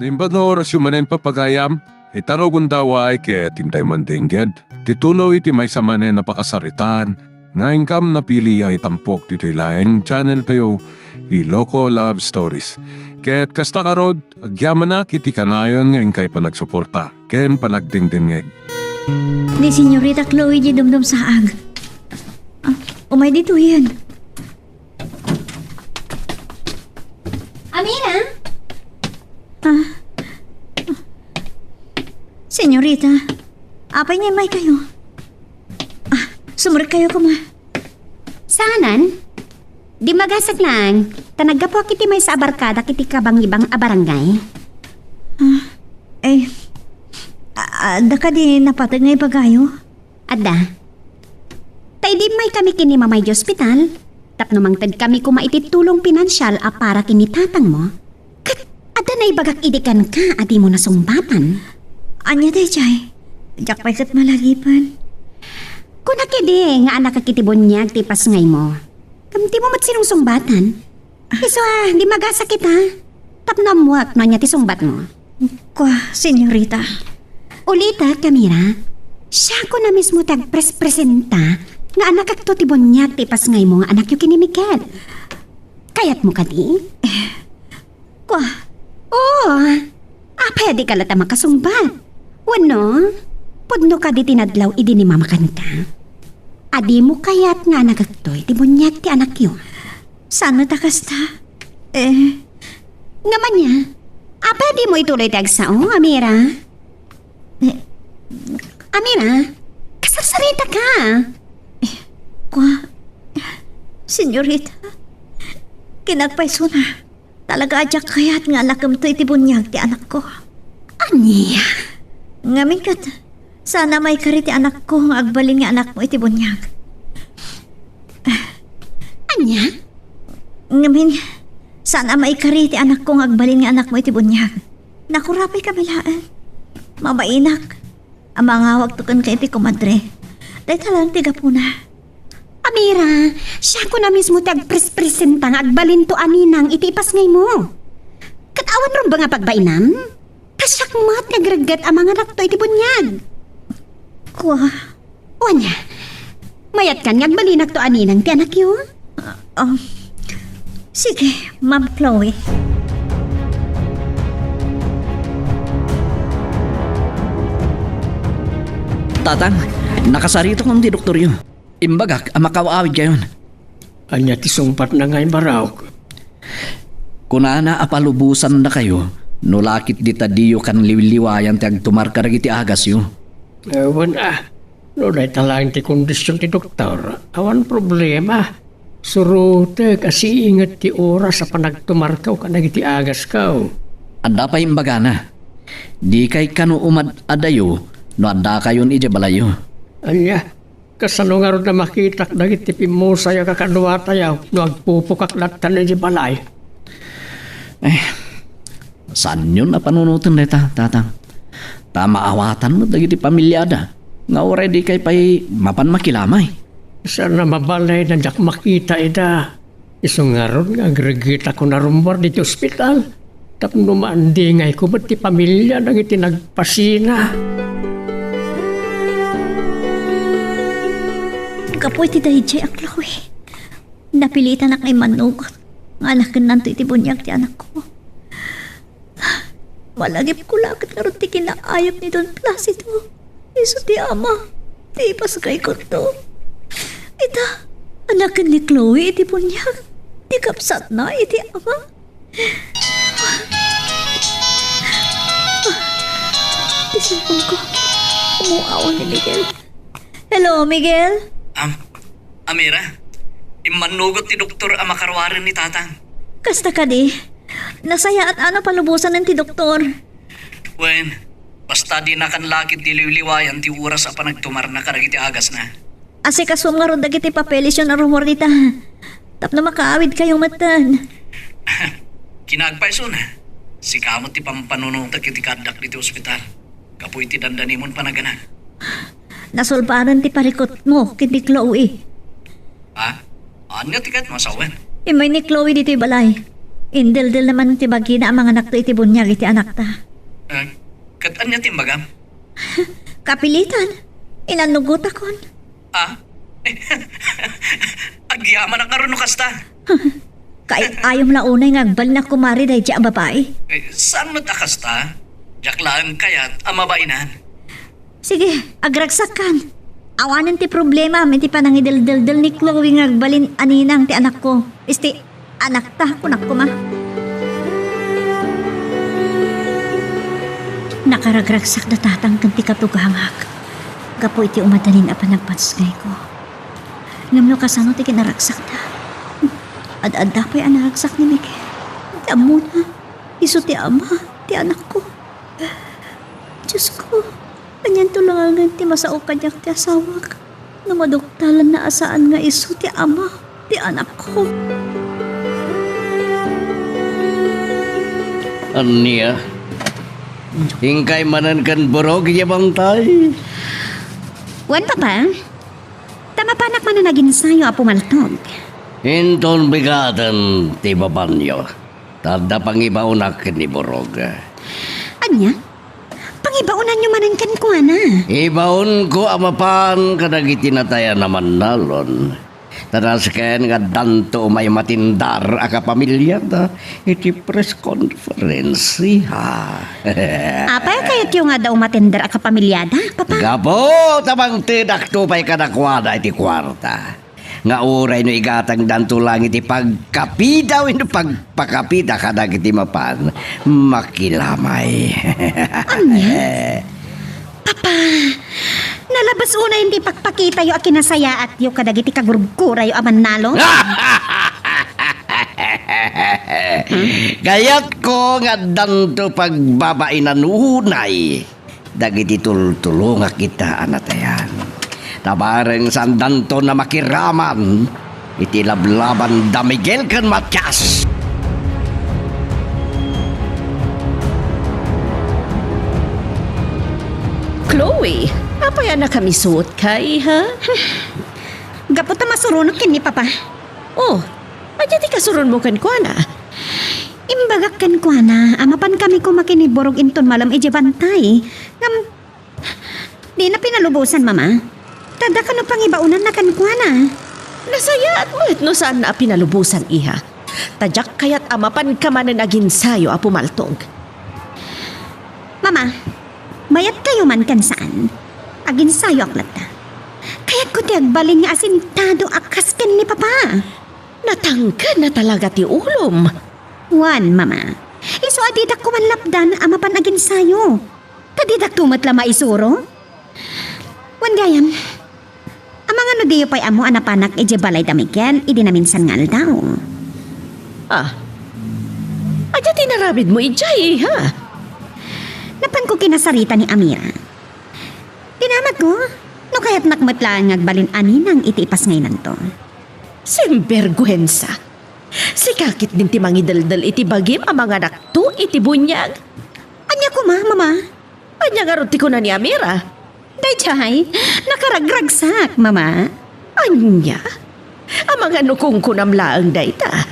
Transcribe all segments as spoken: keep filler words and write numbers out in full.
Imbag nga orasyo manen, papagayam, ita nga gundawaay ket intay mandengngeg ti tuloy iti maysa manen a pakasaritaan nga inkam napili a itampok ditoy laeng channel tayo, Iloko Love Stories. Ket kasta ngarud, agyamanak iti kanayon nga inkay panagsuporta ken panagdengdengngeg. Ni Senyorita Chloe diay dumdumsaag. Ah, umay ditoyen. Amira? Ah. Senyorita, apay nga immaykayo? Ah, sumrekkayo koma. Saanan? Dimmagasaknak, ta naggapuak iti maysa a barkadak iti kabangibang a barangay. Ah, eh, a-, adda kadi napateg nga ibagayo? Adda. Ta idi immaykami ken ni Mamay idiay ospital, tapno mangtedkami koma iti tulong pinansial a para ken ni tatangmo, ket adda naibagak idi kenka a dimo nasungbatan. Ania daydiay? Diak pay ket malagipen. Kunak idi nga annakak iti buniag ti ipasngaymo. Ngem dimo met sinungsungbatan. Isu a, dimmagasak ita. Tapno ammoak no ania ti sungbatmo. Kua, senyorita. Ulitek, Amira. Siakon a mismo ti agprespresenta nga annakakto ti buniag ti ipasngaymo nga annakyo ken ni Miguel. Kayatmo kadi? Kua. Oo. Apay a dika latta makasungbat? Wenno, pudno kadi ti nadlaw idi nimamakanka? A dimo kayat nga annakakto ti buniag ti annakyo? Saan met a kasta? Eh. Ngem ania? Apay a dimo ituloy ti agsao, Amira? Eh. Amira, kasarsaritaka. Eh, kua, senyorita, kinakpaysona. Talaga a diak kayat nga annakemto iti buniag ti anakko. Ania? Ngamin ket, saan a maikari ti anakko nga agbalin nga anakmo iti buniag. Ania? Ngamin, saan a maikari ti anakko nga agbalin nga anakmo iti buniag. Nakurapaykami laeng. Mabainak a mangawagto kenka iti komadre. Dayta laeng ti gapuna. Amira, siakon a mismo ti agprespresenta nga agbalinto a ninang iti ipasngaymo. Ket awan rumbeng a pagbainam? Ta siak met ti agregget a manganakto iti buniag. Kua. O ania, mayatkan nga agbalinakto a ninang ti anakyo? Ah, um, sige, Ma'am Chloe. Tatang, nakasaritakon ti doktoryo. Imbagak a makaaw-awidkayon. Ania ti sungbatna nga imbaraok? Kunana a palubosannakayo no la ket dita diyo kan liwliwayan ti agtumar kadagiti agasyo. Eh, wen a, no dayta laeng ti kondision ti doktor, awan problema. Surotek a siinget ti oras a panagtumarko kadagiti agasko. Adda pay imbagana. Dikay kano umad-adayo no addakayon idiay balayyo. Ania? Kasano ngarud a makitak dagiti pimmusay a kakaduatayo no agpupukak latta idiay balay? Eh, saanyon a panunoten dayta, Tatang. Ta maawatan met dagiti pamiliada nga uray dikay pay mapan makilamay. Saan a mabalin a diak makita ida. Isu ngarud nga agreggetako a rummuar ditoy ospital tapno maandingayko met ti pamilia dagiti nagpasina. Gapu iti daydiay a Chloe, napilitanak nga immannugot nga annakennanto iti buniag ti anakko. Malagipko la ket ngarud ti kinaayup ni Don Placido. Isu ti ama ti ipasngayko. Ita, annaken ni Chloe iti buniag ti kabsatna iti ama. Ti cellphone ko. Umuaw ni Miguel. Hello, Miguel? Am-, Amira, immannugot ti doktor a makaruaren ni Tatang. Kasta kadi? Nasayaat a no palubosanen ti doktor. Wen, basta dinakan la ket liwliwayan ti oras a panagtumarna kadagiti agasna. Asikasuem ngarud dagiti papeles a rummuar dita. Tapno makaawidkayo metten. Kinagpaysona. Sika met ti pampanunotek iti kaaddak ditoy ospital. Gapu iti dandanimon panagana. Nasulbaren ti parikutmo ken ni Chloe. Ha? Ania ti kayatmo a sawen? Immay ni Chloe ditoy balay. Indeldelna manen ti bagina a manganakto iti buniag iti anakta. Ah, ket ania ti imbagam? Kapilitan. Inannugotakon. Ah? Agyamanak ngarud no kasta. Kaay-ayom la unay nga agbalin a kumare daydiay a babai. Eh, saan met a kasta? Diak laeng kayat a mabainan. Sige, agragsakkan. Awanen ti problemam iti panangideldeldel ni Chloe nga agbalin a ninang ti anakko. Isti, anakta, kunak koma. Nakaragragsak da tatang ken ti katugangak gapu iti umadanin a panagpasngayko. Ngem no kasano ti kinaragsakda? Ad-adda pay a naragsak ni Miguel. Ti ammona, isu ti ama ti anakko. Diosko, anianto laengen ti masao kaniak ti asawak no maduktalanna a saan nga isu ti ama ti anakko? Ania? Inkay manen ken Borog idiay bantay? Wen, Papa. Ta mapanak manen aginsayo a pumaltog. Inton bigaten ti babanyo. Ta adda pangibaonak ken ni Borog. Ania? Pangibaonanyo manen kenkuana? Ibaonko a mapan kadagiti natayan a mannalon. Ta nasken nga addanto umay matindar a kapamiliada iti press conference, iha. Apay a kayatyo nga adda umatender a kapamiliada, Papa? Gapu ta mangtedakto pay kadakuada iti kuarta. Nga uray no igatangdanto laeng iti pagkapida wenno pagpakapida kadagiti mapan, makilamay. Ania? Papa, nalabes unay ti ipakpakitayo a kinasayaatyo kadagiti kagurgurayo a mannalon? Kayatko nga addanto pagbabainan unay dagiti tultulongak ita a natayan. Ta bareng saandanto a makiraman iti lablaban da Miguel ken Matias. Chloe, apay a nakamisuotka, iha? Gapu ta masuronok ken ni Papa. Oh, ania ti kasuronmo kenkuana? Imbagak kenkuana a mapankami koma ken ni Borog inton malem idiay bantay. Ngem, dina pinalubosan, Mama. Ta adda kano pangibaonanna kenkuana. Nasayaat met no saanna a pinalubosan, iha. Ta diak kayat a mapanka manen aginsayo a pumaltog. Mama, mayatkayo man ken saan. Aginsayoak latta. Kayatko ti agbalin nga asintado a kas ken ni Papa. Natangkedna talaga ti ulom. Wen, Mama. Isu a didak koma lapdan a mapan aginsayo. Ta didakto met la maisuro? Wen gayam, amangan no diyo pay ammo a napanak idiay balay da Miguel idi naminsan nga aldaw? Ah. Ania ti inaramidmo idiay, iha? Napanko kinasarita ni Amira. Dinamagko, no kayatnak met laeng nga agbalin a ninang iti ipasngaynanto. Sinberguensa! Sika ketdin ti mangideldel iti bagim a manganakto iti buniag? Ania koma, Mama? Ania ngarud ti kuna ni Amira? Daydiay, nakaragragsak, Mama. Ania? Amangan no kunkunam laeng dayta.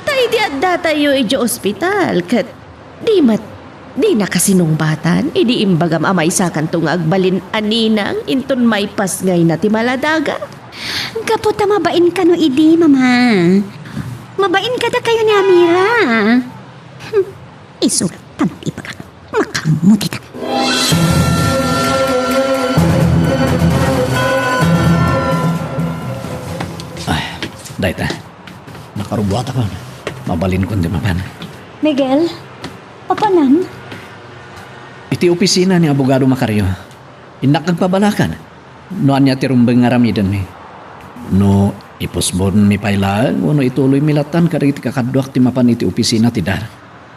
Ta idi addatayo idiay ospital ket di met, dinaka sinungbatan idi imbagam a maysakanto nga agbalin a ninang inton maipasngayna ti maladaga. Gapu ta mabain kano idi, Mama. Mabain kadakayo ni Amira. Hmm. Isu latta ti ibagak. Makaammo dita. Ay, dayta. Nakarubuatakon. Mabalinkon ti mapan. Miguel, papanam? Iti opisina ni Abogado Macario. Innak agpabalakan no ania ti rumbeng nga aramidenmi. No ipusponmi pay laeng wenno ituloymi lattan kadagiti kakaduak ti mapan iti opisina ti DAR.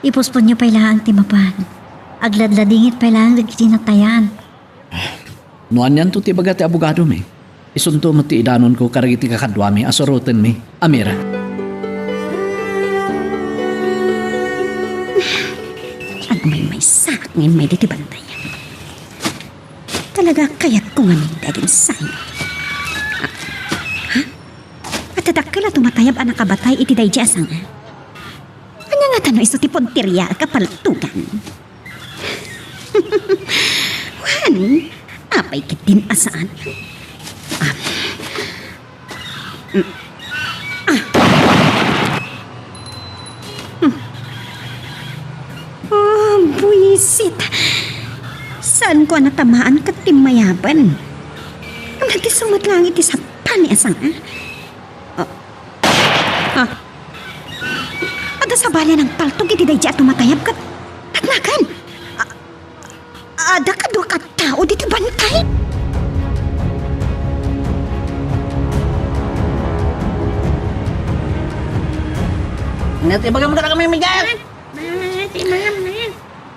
Ipusponyo pay laeng ti mapan. Agladladingit pay laeng dagiti natayan. No anianto ti ibaga ti abogadomi, isunto met ti idanonko kadagiti kakaduami a surotenmi. Amira. Agmaymaysaak nga immay ditoy bantay. Talaga kayatko ngamin ti aginsayo. Ha? Adda dakkel a tumatayab a nakabatay iti daydi a sanga. Ket no isu ti punteria a kapaltugan? Wen, apay ketdin a saan? Ah. Mm. Ah. Hmm. Ah, buisit. Saanko a natamaan ket timmayaben. Ngem ti sumat lang iti sapani a sanga. Ah. Ah. Adda sabali a nangpaltog iti daydi a tumatayab ket, ket nagan. Ah, adda kadua kat tao diti bantay? Ano ti ibagam kadakami, Miguel?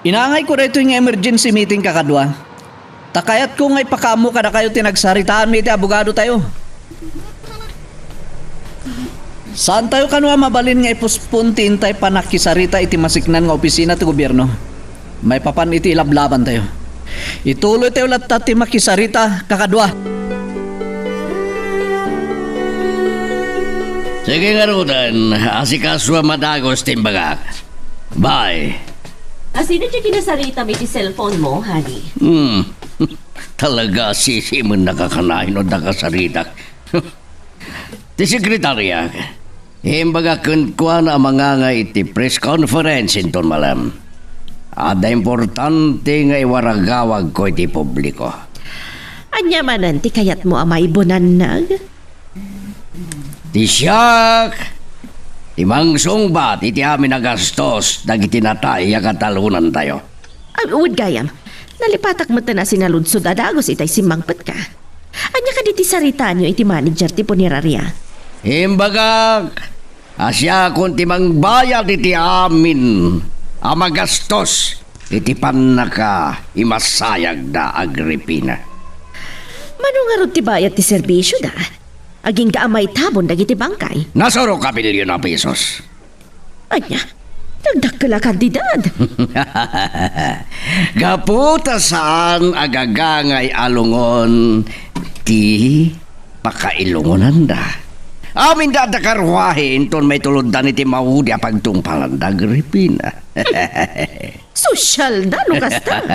Inangayko daytoy nga emergency meeting, kakadua. Ta kayatko nga ipakaammo kadakayo ti nagsaritaanmi iti abogadotayo. Saantayo kano a mabalin nga ipuspon ti intay pannakisarita iti masiknan nga opisina ti gobierno maipapan iti ilablabantayo. Ituloytayo latta ti makisarita, kakadua. Sige ngaruden, asikasoam a dagus ti imbagak. Bye. Asino ti kinasaritam iti cellphone mo, honey? Hmm. Talaga, sisimen nakakanayon no dakasaritak. Ti sekretariak, imbaga kenkuana a mangangay iti press conference inton malem. Adda importante nga iwaragawagko iti publiko. Ania manen ti kayatmo a maibunannag? Ti siak, ti mangsungbat iti amin a gastos dagiti natay a katalonantayo. Ah, wen gayam, nalipatak met a sinaludsod a dagus itay simmangpetka. Ania kadi ti saritaanyo iti manager ti puneraria? Imbagak a siakon ti mangbayad iti amin a magastos iti pannakaimasayagda, Agripina. Mano ngarud ti bayad ti serbisioda? Agingga a maitabon dagiti bangkay. Nasurok a bilyon a pesos. Ania? Nagdakkel a kantidad. Gapu ta saan a gagangay a lungon ti pakailungonanda. Aminda adda karruahe inton maituloddan iti maudi a pagtungpalanda, Agripina. Sosialda no kasta.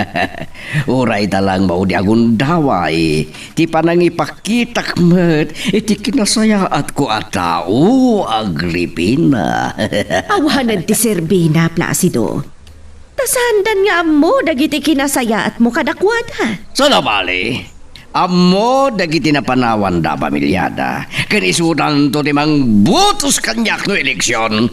Uray ta lang maudi a gundaway ti panangipakitak met iti kinasayaatko a tao, Agripina. Awanen ti serbina, Placido. Ta saandan nga ammo dagiti kinasayaatmo kadakuada. Sabali, ammo dagiti napanawanda a pamiliada, ken isudanto ti mangbutos kaniak no eleksion.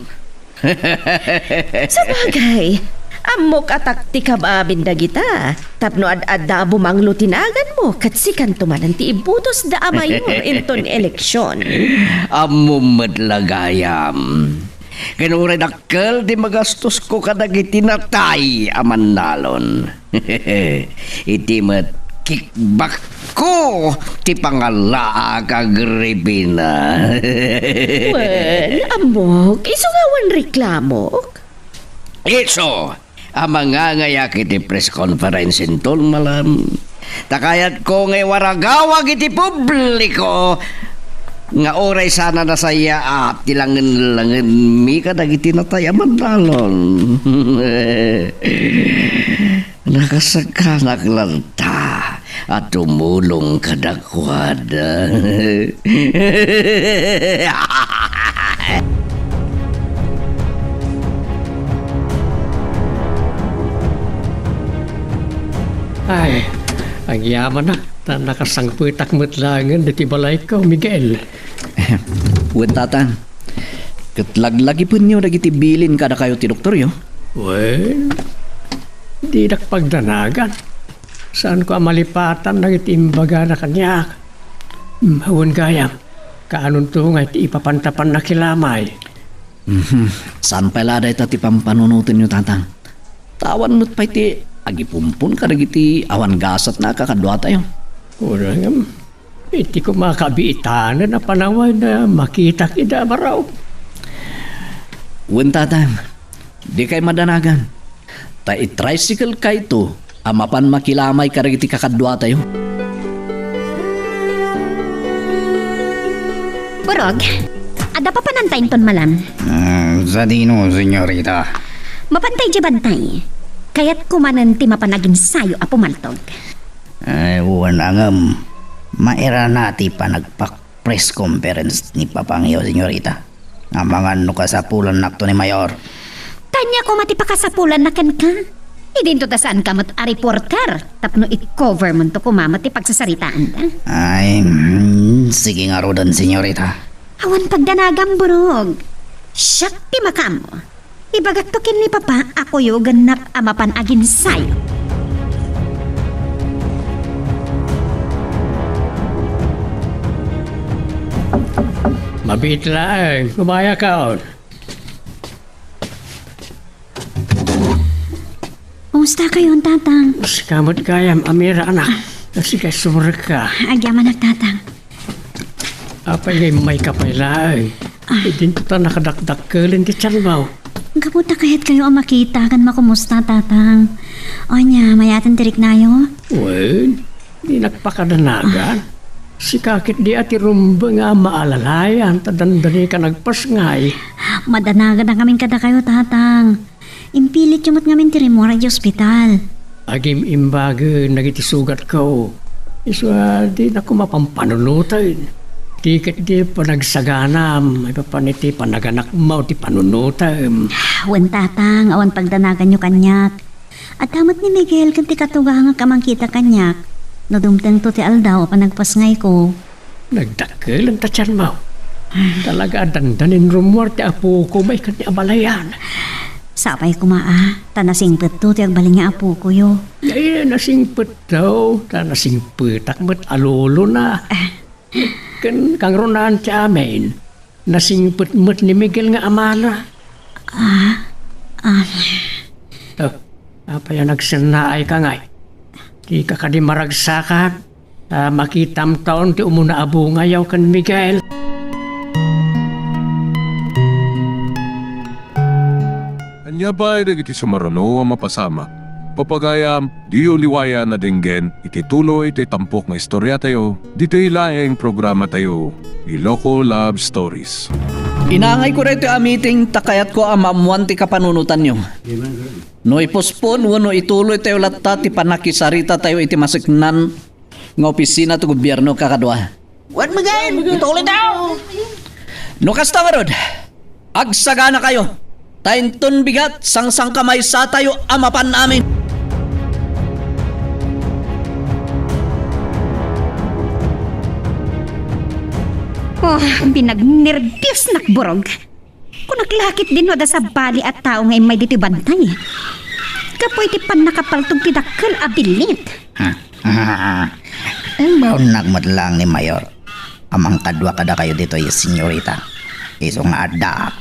Sabagay, ammok a taktikam amin dagita, tapno ad-adda a bumanglo ti naganmo, ket sikanto manen ti ibutosda a mayor inton eleksion. Ammom met la gayam. Ken uray dakkel ti magastosko kadagiti natay a mannalon. Iti met kickbackko ti pangallaak, Agripina. Wen, ammok, isu nga awan reklamok? Isu a mangangayak iti press conference inton malem. Ta kayatko nga iwaragawag iti publiko nga uray saan a nasayaat ti langen-langenmi kadagiti natay a mannalon. Nakasakanak latta a tumulong kadakuada. Ay, agyamanak, ta nakasangpetak met laengen diti balayko, Miguel. Wen, Tatang. Ket laglagipenyo dagiti bilin kadakayo ti doktoryo? Wen, didak pagdanagan. Saanko a malipatan dagiti imbagana kaniak. Mm, wen gayam, kaanonto nga iti ipapanta pannakilamay? Mhm. Saan pay la dayta ti pampanunotenyo, Tatang? Ta awan met pay ti agipumpon kadagiti awan gasatna a kakaduatayo. Wen, ngem, iti koma kabiitanen a panawen a makitak ida a baraw. Wen, Tatang, dikay madanagan. Ta i-tricycle kayto a mapan makilamay kadagiti kakaduatayo. Burog, Dapapananta inton malam. Ah, sadino, senyorita? Mapantay diay bantay. Kayatko manen ti mapan aginsayo a pumaltog. Ay, wen a ngem, mairana ti panagpak-press conference ni Papangyo, senyorita. Amangan no kasapulannakto ni Mayor. Ania koma ti pakasapulanna kenka? Idinto ta saanka met a reporter tapno i-cover monto koma met ti pagsasaritaanda. Ay, mm, sige ngaruden, senyorita. Awan pagdanagam, Burog. Siak ti makaammo. Ibagakto ken ni Papa a kuyogennak a mapan aginsayo. Mabiit laeng, kumayakaon. Kumusta kayon, Tatang? Sika met gayam, Amira, anak. Sika, sumrekka. Agyamanak, Tatang. Apay nga immayka pay laeng? Ah. Idinto ta nakadakdakkelen ti tianmo. Gapu ta kayatkayo a makita ken makumusta, Tatang. Ania, mayaten ti riknayo? Wen, dinak pakadanagan. Ah. Sika ketdi a ti rumbeng a maalalayan ta dandanika nagpasngay. Madanagannak ngamin kadakayo, Tatang. Impilityo met ngamin ti rimmuar idiay ospital. Agim-imbagen dagiti sugatko. Isu a dinak koma pampanunoten. Ti ketdi panagsaganam, maipapan iti panaganakmo ti panunotem. Wen, Tatang, awan pagdanaganyo kaniak. Adda met ni Miguel ken ti katugangak a mangkita kaniak no dumtengto ti aldaw a panagpasngayko. Nagdakkel ta tianmo. Talaga a dandanin rummuar ti apoko, maikan ni abalayan. Sapay koma a, ta nasingpetto ti agbalin nga apokoyo. Ay, nasingpetto, ta nasingpetak met a lolona. Ah. Ken kangrunaan ti amin, nasingpet met ni Miguel nga amana. Ah, ah. Oh, apay a nagsennaayka ngay? Dika kadi maragsakan? Ta makitamton ti umuna a bungayo ken Miguel. Ania pay dagiti sumaruno a mapasamak? Papagayam, diyo liwayan a denggen iti tuloy ti tampok nga istoriatayo, ditoy laeng programatayo, Iloko Love Stories. Inangayko daytoy a meeting ta kayatko a maammoan ti kapanunotanyo. No ipospon wenno ituloytayo latta ti pannakisarita tayo iti maseknan nga opisina ti gobierno, kakadua. Wen, Miguel, ituloytayo. No kasta ngarud, agsaganakayo, ta inton bigat, sangsangkamaysatayo a mapan amin. Oh, pinagnerbiosnak, Burog. Kunak la ketdin no adda sabali a tao nga immay ditoy bantay. Gapu iti pannakapaltog ti dakkel a billit. Imbaonnak met laeng ni Mayor a mangkadua kadakayo ditoy, senyorita. Isu nga addaak.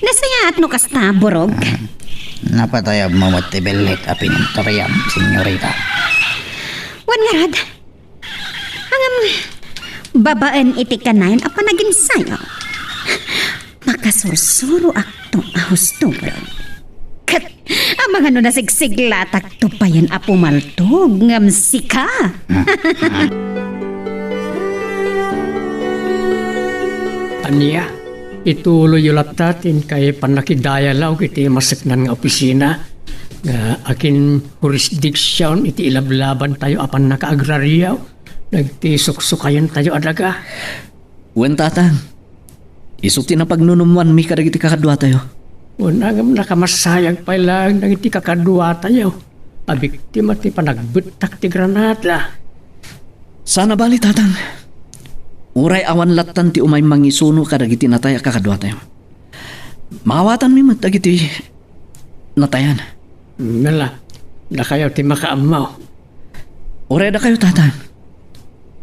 Nasayaat no kasta, Burog. Napatayabmo met ti billit a pinintoriam, senyorita. Wen ngarud, ngem, babaen iti kanayon a panaginsayo, makasursuroakto a husto, Burog. Ket amangan no nasigsiglatakto payen a pumaltog ngem sika. Ania, ituloyyo latta ti inkay pannakidayalaw iti maseknan nga opisina nga akin jurisdiction iti ilablabantayo a pannakaagrario dagiti suksukayentayo a daga. Wen, Tatang. Isu ti napagnunummoanmi kadagiti kakaduatayo. Wen, ngem nakamasayag pay laeng dagiti kakaduatayo a biktima ti panagbettak ti granada. Saan a bali, Tatang. Uray awan lattan ti umay mangisuno kadagiti natay a kakaduatayo. Maawatanmi met dagiti natayan. Nala, dakayo ti makaammo. Uray dakayo, Tatang.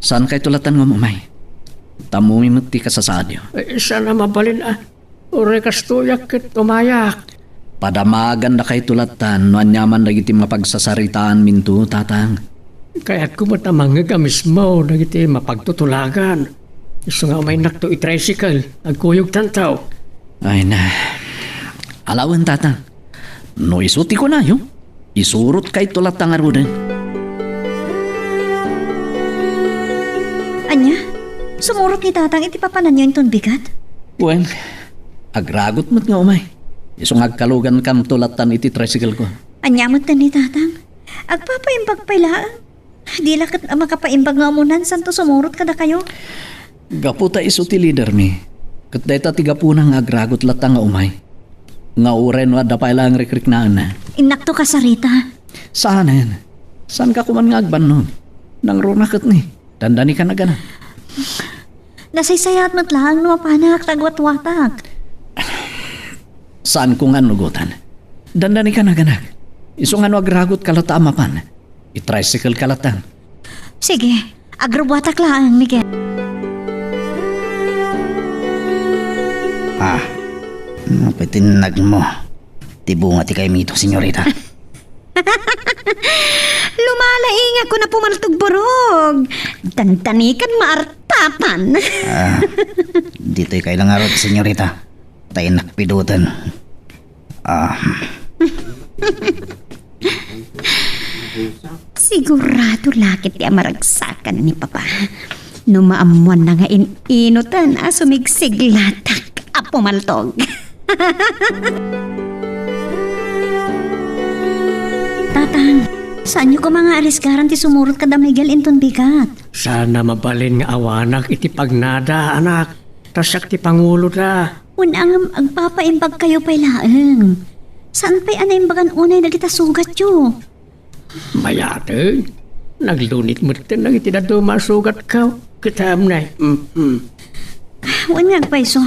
Saankayto lattan nga umay. Tammomi met ti kasasaadyo. Eh, saan a mabalin a. Uray kastoyak ket umayak. Padamagandakayto lattan no aniaman dagiti mapagsasaritaanminto, Tatang. Kayatko met a mangngeg a mismo dagiti mapagtutulagan. Isu nga umaynakto i-tricycle, agkuyogtanto. Ay na. Alawen, Tatang. No isu ti kunayo, isurotkayto latta ngaruden. Ania? Sumurot ni Tatang iti papananyo inton bigat? Wen, agragot met nga umay. Isu nga agkalugankanto lattan iti tricycle ko. Ania met ken ni Tatang? Agpapaimbag pay laeng. Di la ket makapaimbag nga umunan santo sumurot kadakayo. Gapu ta isu ti leader mi. Ket dayta ti gapuna nga agragot latta nga umay. Nga uray no adda pay laeng rikriknaenna. Innakto ka, Sarita. Saanen? Saanka koma nga agbannog? Nangruna ket ni, dandani ka nagana. Nasaysayaat met laeng no mapanak ta agwatwatak. Saanko nga annugotan. Dandani ka naganak. Isu nga no agragot ka latta a mapan. I-tricycle ka latta. Sige, agrubwatak laeng, Miguel. Ah, napitinnag mo. Ti bunga ti kaimito, senyorita. Lumalaingak ko na pumaltog burog. Dandani kan maartapan. Ah, ditoy kay lang arot, senyorita. Tay nakpidutan. Ah. Sigurado lakit ti amaragsakan ni Papa. No maammuanna nga in-inutan a sumigsiglatak a pumaltog. Tatang, saanyo koma nga arisgaran ti sumurot kada Miguel inton bigat? Sana mabalin nga awanak iti pagnada, anak. Ta siak ti panguloda. Wen, ngem agpapaimbagkayo pay laeng. Saan pay a naimbagan unay dagita sugatyo? Mayateng. Naglunit metten dagiti dadduma a sugatko. Kitam ne. Mm-mm. Wen nga agpayso.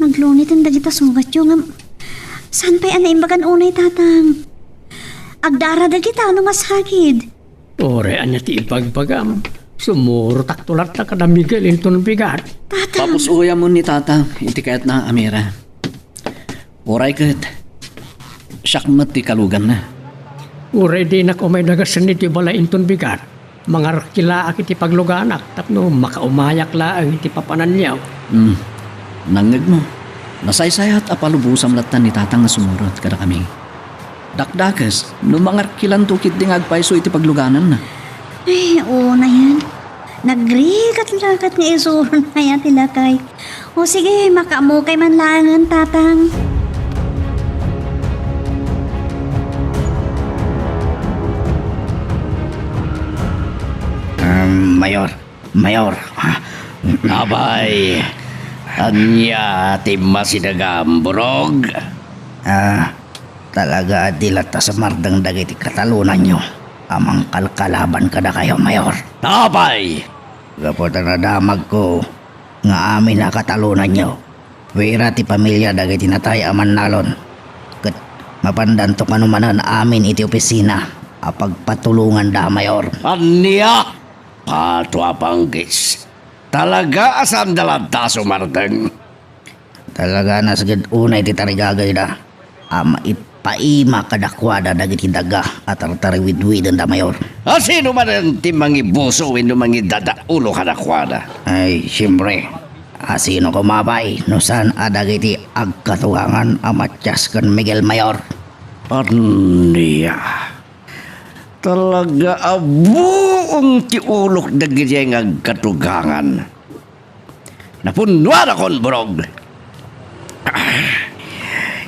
Nagluniten dagita sugatyo ngem saan pay a naimbagan unay, Tatang? Agdara dagita no masakit. Uray ania ti ibagbagam, sumurotakto latta kada Miguel inton bigat. Tatang. Papus-oyam ni Tatang iti kayatna a mira. Uray ket, siak met ti kaluganna. Uray dinak umay dagasen iti balay inton bigat, mangarkilaak iti pagluganak tapno makaumayak laeng iti papananyo. Hmm. Nangngegmo, nasaysayaat a palubosam latta ni Tatang nga sumurot kadakami. Dakdakes, no mangarkilanto ketdi nga agpayso iti paglugananna. Ay, unayen. Nagrigat-lagat nga isuron aya ti lakay. O sige, makaamokay man laengen, Tatang. Um, Mayor, Mayor. Apay, ania ti masidegam, Burog? Ah, talaga a di latta sumardeng dagiti katalonanyo a mangkalkalaban kadakayo, Mayor. Apay! Gapu ta nadamagko nga amin a katalonanyo, pira ti pamilya dagiti natay a mannalon. Ket mapandanto kano manen amin iti opisina a pagpatulonganda, Mayor. Ania? Pato a panggis. Talaga a saanda latta a sumardeng. Talaga a nasged unay ti tarigagayda a maipaima kadakuada dagiti daga a tartariwidwidenda, Mayor. A sino manen ti mangibuso wenno mangidadaulo kadakuada? Ay, siempre. A sino koma pay no saan a dagiti agkatugangan a Matias ken Miguel, Mayor? Ania? Talaga a buong ti ulok dagiti nga agkatugangan. Napunnuanakon, Burog.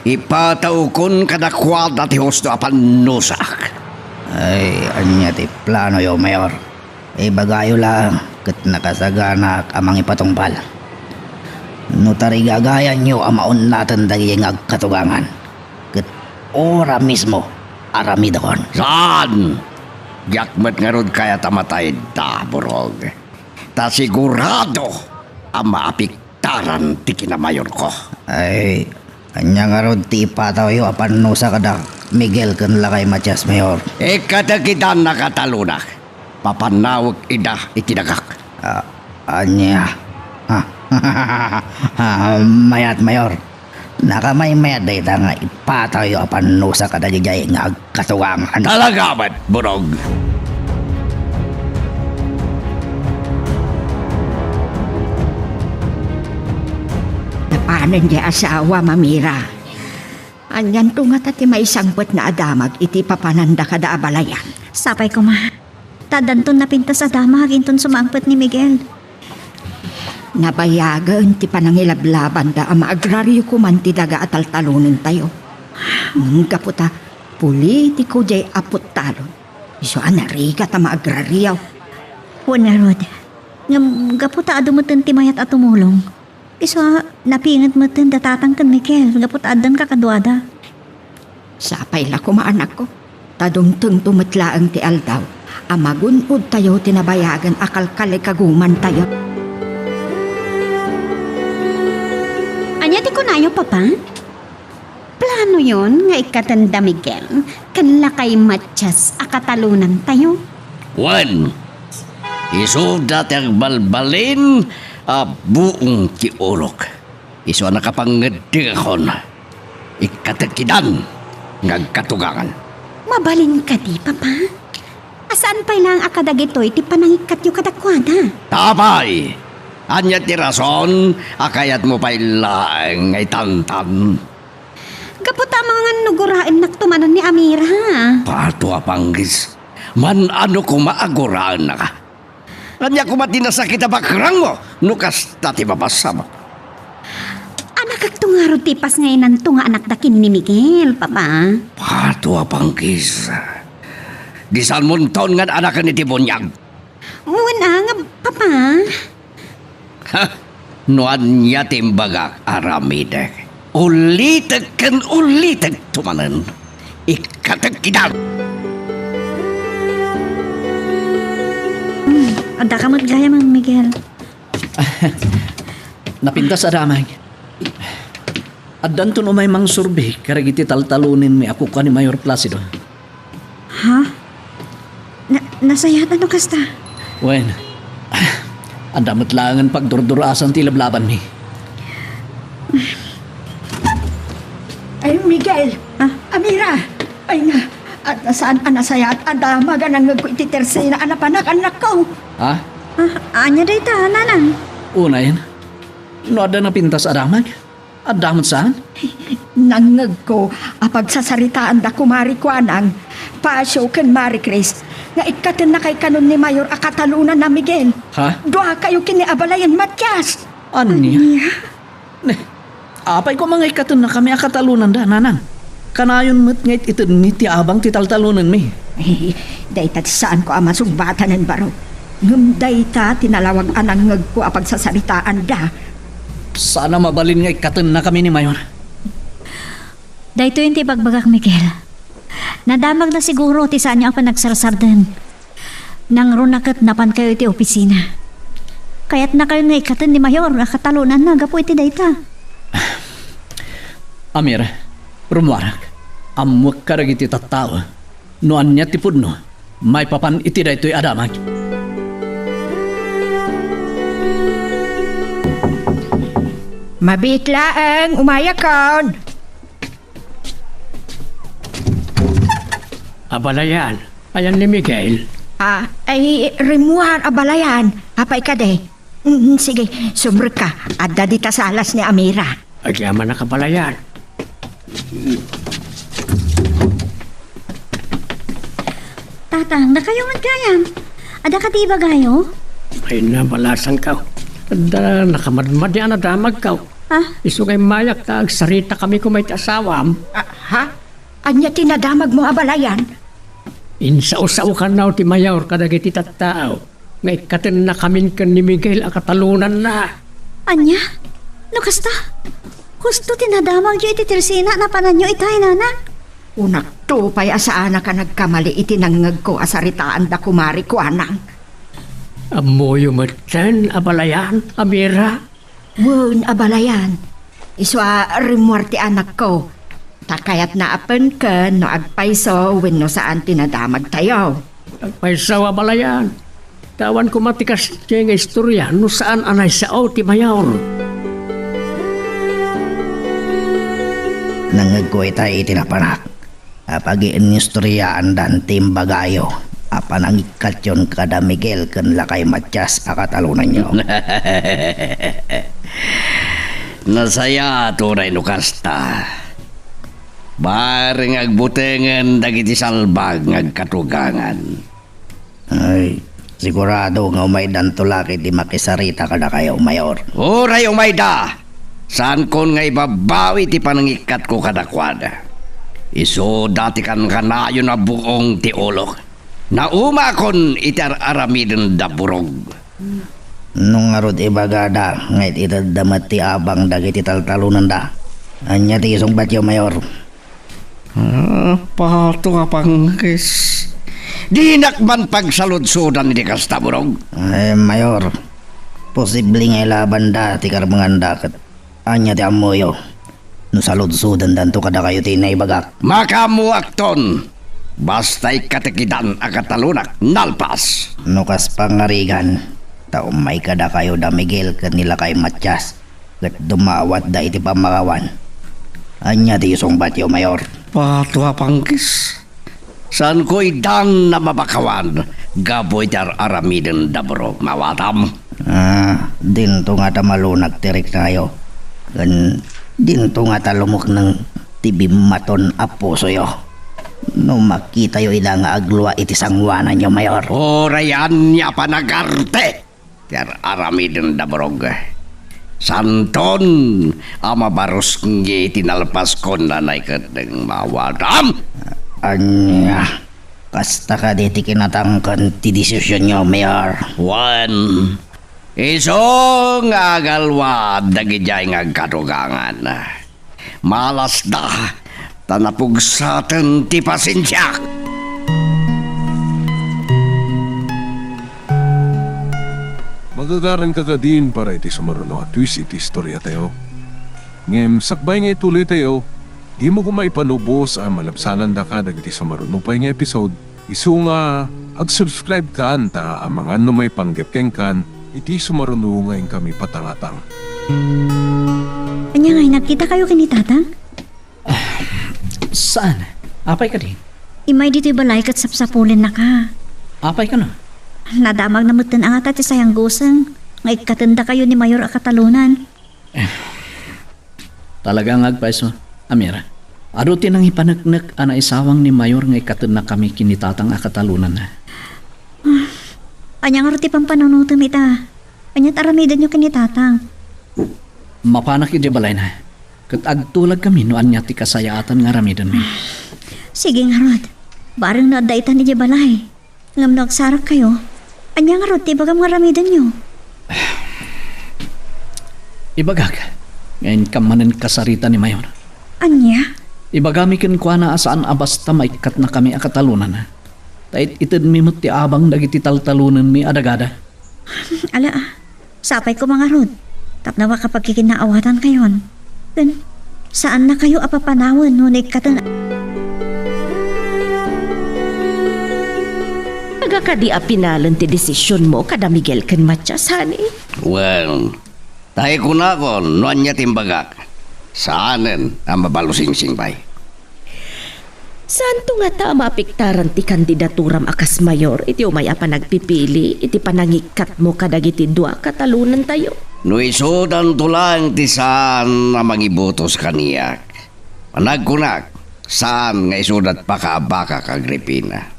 Ipatawkon kadakuada ti husto a pannusak. Ay, ania ti planoyo, Mayor? Ibagayo laeng ket nakasaganaak a mangipatungpal. No tarigagayanyo a maunnaten dagiti nga agkatugangan, ket ora mismo, aramidakon. Saan? Diak met ngarud kayat a matayda, Burog. Ta sigurado a maapektaran ti kinamayorko. Ay, ania ngarud ti ipatawyo a pannusa kada Miguel ken lakay Matias, Mayor? Ikatakidan a katalonak. Papanawek ida iti dagak. Ah, ania? Ah, mayat, Mayor. Nakamaymayat dayta nga ipatawyo a pannusa kadagidiay nga agkatugangan. Talaga met, Burog. Napanen ti asawa, Mamira. Anianto ngata ti maisangpet nga adamag iti papananda kada a balayan? Sapay koma. Ta addanton napintas a damag inton sumangpet ni Miguel. Nabayagen ti panangilablabanda a maagrario koman ti daga a taltalonentayo. Ngem gapu ta politiko diay aputtalon, isu a narigat a maagrario. Wen ngarud, ngem gapu ta adu metten ti mayat a tumulong, isu a napinget metten da Tatang ken Miguel gapu ta addan kakaduada. Sapay la koma, anakko, ta dumtengto met laeng ti aldaw a magun-odtayo ti nabayagen a kalkalikagumantayo. Ania ti kunayo, Papa? Planoyon nga ikkaten da Miguel ken lakay Matias a katalonantayo? Wen, isuda ti agbalbalin a buong ti ulok. Isu a nakapangeddengakon, ikkatek idan nga agkatugangan. Mabalin kadi, Papa? A saan pay laeng a kadagitoy ti panangikkatyo kadakuada? Apay, ania ti rason a kayatmo pay laeng nga itantan? Gapu ta amangan no guraennakto manen ni Amira. Pato a panggis, man-ano koma a guraennaka. Ania koma ti nasakit a bakrangmo no kasta ti mapasabak? Anakakto ngarud ti ipasngaynanto nga anakda ken ni Miguel, Papa. Pato a panggis. Di saanmo inton nga anaken iti buniag? Wen a nga, Papa. Ha? No ania ti imbagak, aramidek. Ulitek ken ulitekto manen. Ikkatek idan. Hmm, addaka met gayam, Miguel. Napintas a damag. Addanton umay mangsurbi kadagiti taltalonenmi a kukua ni Mayor Placido. Ha? Na, nasayaat no kasta? Wen, adda met laengen pagdurdurasan ti lablabanmi. Ay, Miguel! Ah? Amira! Ay na, adda saan a nasayaat a damag a nangngegko iti tersena a napanak, annakko. Ha? Ah, ania dayta, nanang? Unayen, no adda napintas a damag, adda met saan? Nangngegko a pagsasaritaan da Kumari Kuanang, Pasio ken Mari Chris, nga ikkatennakay kanon ni Mayor a katalonanna, Miguel. Ha? Duakayo ken ni Abalayan Matias. Ania? Ania? Ne, apay koma nga ikkatennakami a katalonanda, nanang? Kanayon met nga it-itedmi ti abang ti taltalonenmi. Eh, dayta ti saanko a masungbatanen, baro. Ngem dayta ti nalawag a nangngegko a pagsasaritaanda. Saan a mabalin nga ikkatennakami ni Mayor. Daytoyen ti ibagbagak, Miguel. Nadamagna siguro ti saanyo a panagsarsardeng. Nangruna ket napankayo iti opisina. Kayatnakayon nga ikkaten ni Mayor a katalonanna gapu iti dayta. Amir, rummuarak. Ammoek kadagiti tattao. No ania ti pudno, maipapan iti daytoy a damag. Mabiit laeng, umayakon. Abalayan, ayan ni Miguel? Ah, ay, rimmuar, Abalayan. Apay kadi? Mm, sige, sumrekka. Adda dita salas ni Amira. Agyamanak, Abalayan. Tatang, dakayo met gayam. Adda kadi ibagayo? Ay, nabalasanka. Adda nakamadmadi a nadamagka. Ha? Isu nga immayak ta agsaritakami koma iti asawam. Ah, ha? Ania ti nadamagmo, Abalayan? Insao-saokanna ti Mayor kadagiti tattao nga ikkatennakamin ken ni Miguel a katalonanna. Ania? No kasta, husto ti nadamagyo iti tersena a napananyo itay, nanang? Kunakto pay a saanak a nagkamali iti nangngegko a saritaan da Kumari Kuanang. Ammoyo metten, Abalayan, Amira? Wen, Abalayan. Isu a rimmuar ti anakko. Ta kayatna a penken no agpayso wenno saan ti nadamagtayo. Agpayso, Abalayan. Ta awan koma ti kasdiay nga istoria no saan a naisao ti Mayor. Nangngegko itay iti napanak a pagiinistoriaandan ti imbagayo a panangikkatyon kada Miguel ken lakay Matias a katalonanyo. Nasayaat uray no kasta. Bareng agbutengen dagiti salbag nga agkatugangan. Ay, Sigurado nga umaydanto la ket di makisarita kadakayo, Mayor. Uray umayda, saankon nga ibabawi ti panangikkatko kadakuada. Isuda ti kankanayon a buong ti ulok. Naumakon iti ar-aramiden da Burog. No ngarud ibagada nga it-itedda met ti abang dagiti taltalonanda, ania ti isungbatyo, Mayor? Ah, pato a pangkis. Dinak man pagsaludsodan iti kasta, Burog. Eh, Mayor, posible nga ilabanda ti karbenganda ket ania ti ammoyo no saludsodandanto kadakayo ti naibagak? Makaammoakton. Basta ikkatekidan a katalonak, nalpas. No kas pangarigan, ta ummay kadakayo da Miguel ken ni Lakay Matias. Ket dumawatda iti pammakawan. Ania ti isungbatyo, Mayor? Pato a pangkis. Saanko idan a mapakawan gapu iti ar-aramiden da Burog, mawatam? Ah, dinto ngata malunag ti riknayo. Ken dinto ngata lumukneng ti bimmaton a pusoyo. No makitayo ida nga aglua iti sangoananyo, Mayor. Uray ania a panagarte ti ar-aramiden da Burog. Saanton a mabarusngi ti nalpaskon a naikeddeng, mawatam? Ania? Kasta kadi ti kinatangken ti desisionyo, Mayor? Wen, isu nga agalwad dagidiay nga agkadugangan. Malasda, ta napugsaten ti pasensiak. Magagaran ka kadin para iti sumaruno a twist iti istoriatayo. Ngem sakbay nga ituloytayo, dimo koma ipanubos a malabsanandaka dagiti sumaruno pay nga episode. Isu nga ag-subscribe kan ta amangan no maipanggep kenkan iti sumaruno nga inkami patangatang. Ania ngay, nagkitakayo ken ni Tatang? Ah, saan? Apay kadi? Immay ditoy balay ket sapsapulennaka. Apay kano? Nadamagna metten a ngata ti sayanggosen nga ikkatendakayo ni Mayor a katalonan. Talaga nga agpayso, Amira. Adu ti nangipaneknek a naisawang ni Mayor nga ikkatennakami ken ni Tatang a katalonanna. Ah, ania ngarud ti pampanunotem ita? Ania ti aramidenyo ken ni Tatang? Mapanak idiay balayna, ket agtulagkami no ania ti kasayaatan nga aramidenmi. Sige ngarud, bareng no adda itan idiay balay. Ngem no agsarakkayo, ania ngarud ti ibagam nga aramidenyo? Ibagak, nga inkam manen kasarita ni Mayor. Ania? Ibagami kenkuana a saan a basta maikkatnakami a katalonanna. Ta it-itedmi met ti abang dagiti taltalonenmi a dagada. Ala, ah. Sapay koma ngarud, tapno makapagkikinnaawatankayon. Ken, saannakayo a papanawen no naikkaten. Nagakadi a pinalen ti desisionmo kada Miguel ken Matias, honey? Wen, ta ikunakon no ania ti imbagak, saanen a mabalusingsing pay. Saanto ngata a maapektaran ti kandidaturam a kas mayor iti umay a panagpipili iti panangikkatmo kadagiti dua a katalonantayo? No isudanto laeng ti saan a mangibotos kaniak, panagkunak, saan nga isudat pakaabakak, Agripina.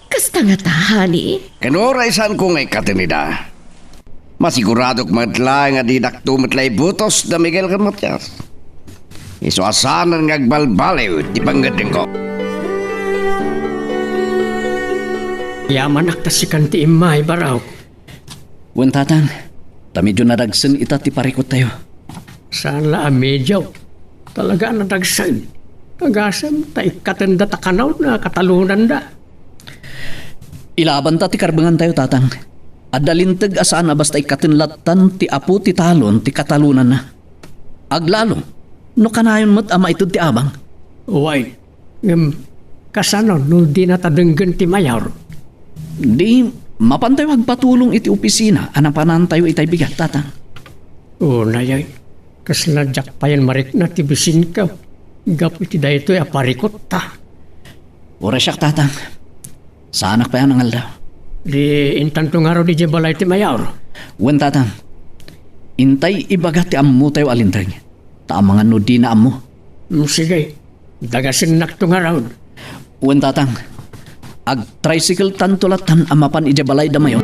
Kasta ngata, honey? Ken uray saanko nga ikkaten ida, masiguradok met laeng a didakto met la ibotos da Miguel ken Matias. Isu a saanen nga agbalbaliw ti pangngeddengko. Yamanak ta sikan ti immay, Barok. Wen, Tatang, ta medyo nadagsen ita ti parikottayo. Saan la a medyo. Talaga a nadagsen. Agasem ta ikkatenda ta kanayon a katalonanda. Ilabanta ti karbengantayo, Tatang. Adda linteg a saan a basta ikkaten lattan ti apo ti talon ti katalonanna. Aglalo, no kanayon met a maited ti abang. Uway, ngem kasano no dinata denggen ti mayor? Di, mapantayo agpatulong iti opisina a napanantayo itay bigat, Tatang. Unay, ay, kasla diak payen marikna ti bisinko gapu iti daytoy a parikotta. Uray siak, Tatang. Saanak pay a nangaldaw. Di intanto ngarud idiay balay ti mayor? Wen, Tatang. Intay ibaga ti ammotayo a linteg. Ta amangan no dina ammo. Mm, sige. Dagasennakto ngarud. Wen, Tatang. Agtricycle tanto lattan a mapan idiay balayda, Mayor.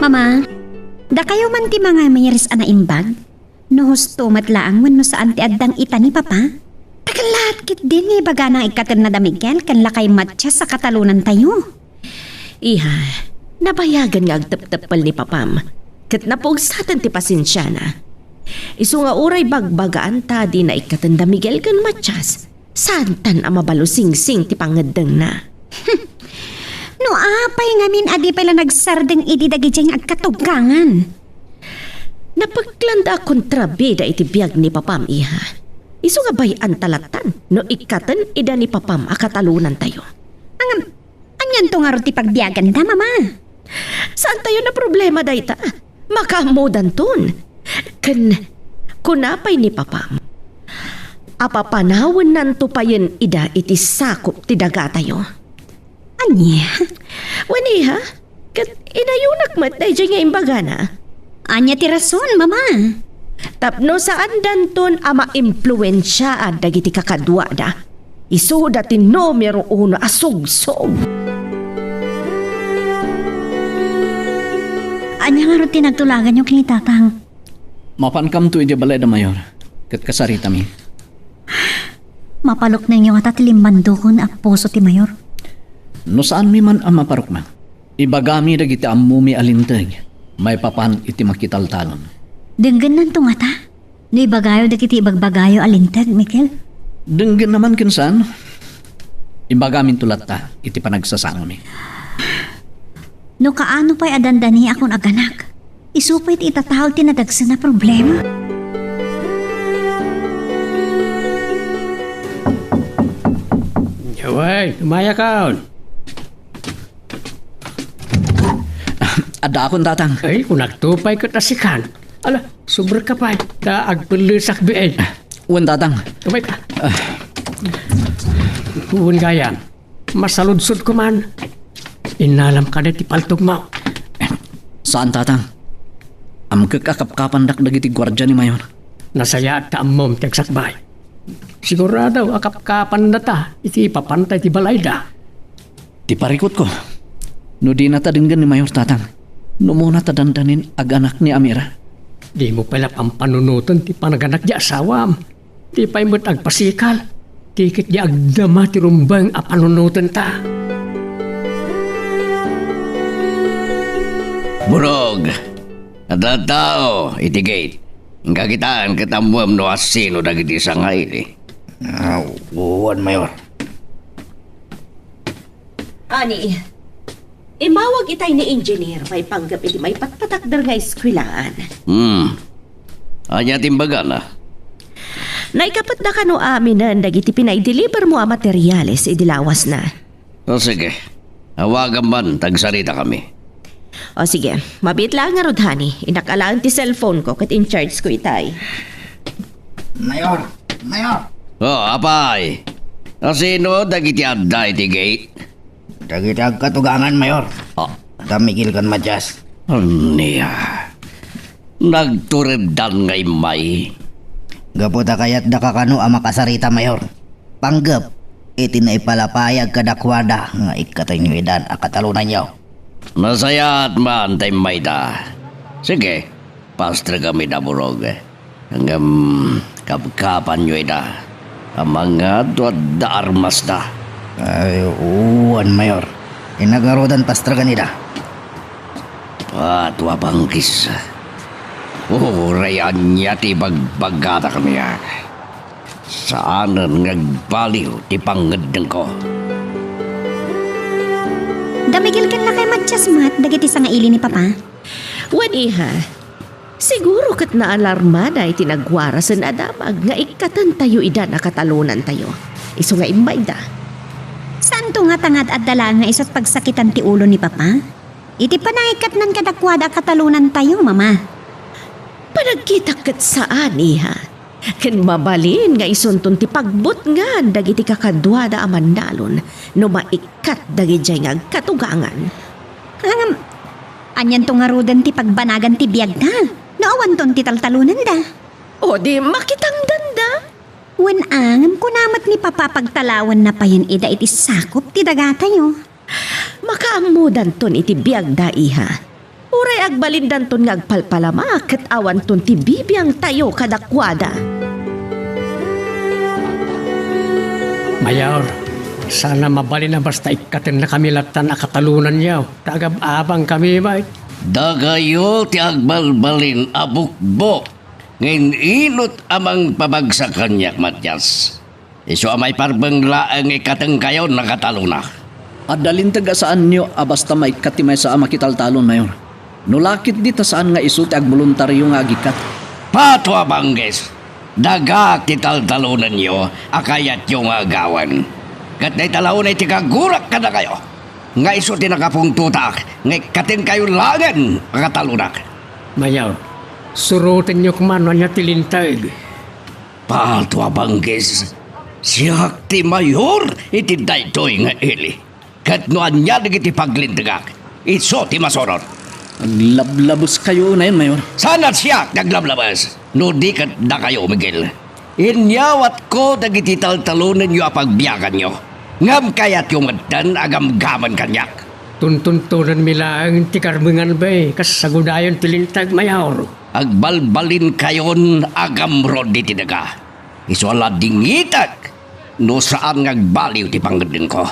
Mama, dakayo man ti mangamiris a naimbag? No husto met laeng wenno saan ti addang ita ni Papa? Dakkel laeng ketdin nga ibagana nga ikkatenna da Miguel ken lakay Matias a katalonantayo. Iha, nabayagen nga agtepteppel ni Papam, ket napugsaten ti pasensiana. Isu nga uray bagbagaanta a dina ikkaten da Miguel ken Matias, saantan a mabalusingsing ti pangngeddengna. No apay ngamin a di pay la nagsardeng idi dagidiay nga agkatugangan? Napeklanda a kontrabida iti biag ni Papam, iha. Isu nga bay-anta lattan no ikkaten ida ni Papam a katalonantayo. Ngem, anianto ngarud ti pagbiaganda, Mama? Saantayon a problema dayta. Makaammodanton. Ken kuna pay ni Papam, apapanawennanto payen ida iti sakup ti dagatayo. Ania? Wen, iha, ket inayonak met daydiay nga imbagana. Ania ti rason, Mama? Tapno saandanton a maimpluensiaan dagiti kakaduada, isuda ti numero uno a sugsog. Ania ngarud ti nagtulaganyo ken ni Tatang? Mapankamto idiay balayda, Mayor, ket kasaritami. Mapaluknengyo ngata ti limmandukon a puso ti Mayor. No saanmi man a maparukneng, ibagami dagiti ammomi a linteg maipapan iti makitaltalon. Denggennanto ngata no ibagayo dagiti ibagbagayo a linteg, Mikel? Denggenna man ken saan. Ibagaminto latta iti panagsasaanmi. No kaano pay a dandaniakon aganak, isu pay ti itataud ti nadagsen a problema. Yaway, umayakon. Addaakon, Tatang. Ay, kunakto pay ket asikan. Ala, subrek ka pay. Ta agpellesak bi ay. Wen, Tatang. Umayka. Wen gayam. Masaludsodko man. Innalam kadi ti paltogmo? Saan, Tatang. Amkek a kapkapandak dagiti guardia ni Mayor. Nasayaat ta ammom ti agsakbay. Sigurado a kapkapannata iti ipapanta iti balayda. Ti parikutko, no dinata denggen ni Mayor, Tatang, no umuna ta dandanin aganak ni Amira. Dimo pay la pampanunoten ti panaganak ti asawam. Di pay met agpasikal ti ket di agdama ti rumbeng a panunotenta. Burog, adda tao iti gate. Inka kitaen ket ammoem no asino dagiti sangaili. Ah, wen, Mayor. Ani, imawag itay ni Engineer maipanggep iti maipatpatakder nga eskuelaan. Hmm. Ania ti imbagana? Naikapetda kano aminen dagiti pinaidelivermo a materiales idi lawasna. O, sige. Awagam man, ta agsaritakami. O, sige. Mabiit laeng ngarud, honey. Innak alaen ti cellphone ko ket in-charge ko itay. Mayor! Mayor! O, apay? Asino dagiti adda iti gate? Dagiti agkatugangan, Mayor. Ah. Da Miguel ken Matias. Ania? Nagtureddan nga immay? Gapu ta kayatdaka kano a makasarita, Mayor. Panggep iti naipalapayag kadakuada nga ikkatenyo idan a katalonanyo. Nasayaat man ta immayda. Sige, pastrekam ida, Burog. Ngem kapkapanyo ida. Amangan no adda armasda. Ay, wen, Mayor. Innak ngaruden pastrekan ida. Tua, tua, panggis. Uray ania ti ibagbagada kaniak. Saanen nga agbaliw ti pangngeddengko. Da Miguel ken lakay Matias met dagiti sangaili ni Papa? Wen, iha. Siguro ket naalarmada iti nagwarasen a damag nga ikkatentayo idan a katalonantayo. Isu nga immayda. Saanto ngata nga ad-adda laeng nga isu ti pagsakitan ti ulo ni Papa? Iti panangikkatnan kadakuada a katalonantayo, Mama. Panagkitak ket saan, iha. Ken mabalin nga isunton ti pagbutngan dagiti kakaduada a mannalon no maikkat dagidiay nga agkatugangan. Ngem, anianto ngaruden ti pagbanagan ti biagda no awanton ti taltalonanda? O di makitangdanda? Wen a, ngem kuna met ni Papa pagtalawenna payen ida iti sakup ti dagatayo. Makaammodanton iti biagda, iha. Uray agbalindanton nga agpalpalama ket awanton ti bibiangtayo kadakuada. Mayor, saan a mabalin a basta ikkatennakami lattan a katalonanyo, ta agab-abangkami met. Dakayo ti agbalbalin a bukbok nga in-inut a mangpabagsak kaniak, Matias. Isu a maiparbeng laeng nga ikkatengkayon a katalonak. Adda linteg a saanyo a basta maikkat ti maysa a makitaltalon, Mayor. No la ketdi ta saan nga isu ti agboluntario nga agikkat. Pato a bangges! Dagak ti taltalonenyo a kayatyo nga agawen. Ket dayta la unay ti kagurak kadakayo nga isu ti nakapungtotak nga ikkatengkayo laengen a katalonak. Mayor, surotenyo koma no ania ti linteg. Pato a bangges, siak ti mayor iti daytoy nga ili. Ket no ania dagiti paglintegak, isu ti masurot. Aglablabuskayo unayen, Mayor. Saan a siak ti aglablabus, no di ket dakayo, Miguel. Inyawatko dagiti taltalonenyo a pagbiaganyo, ngem kayatyo metten a gamgamen kaniak. Tuntuntonenmi laeng ti karbengan, bay, kas sagudayon ti linteg, Mayor. Agbalbalinkayon a gamrod iti daga. Isu a la dingitek no saan nga agbaliw ti pangngeddengko.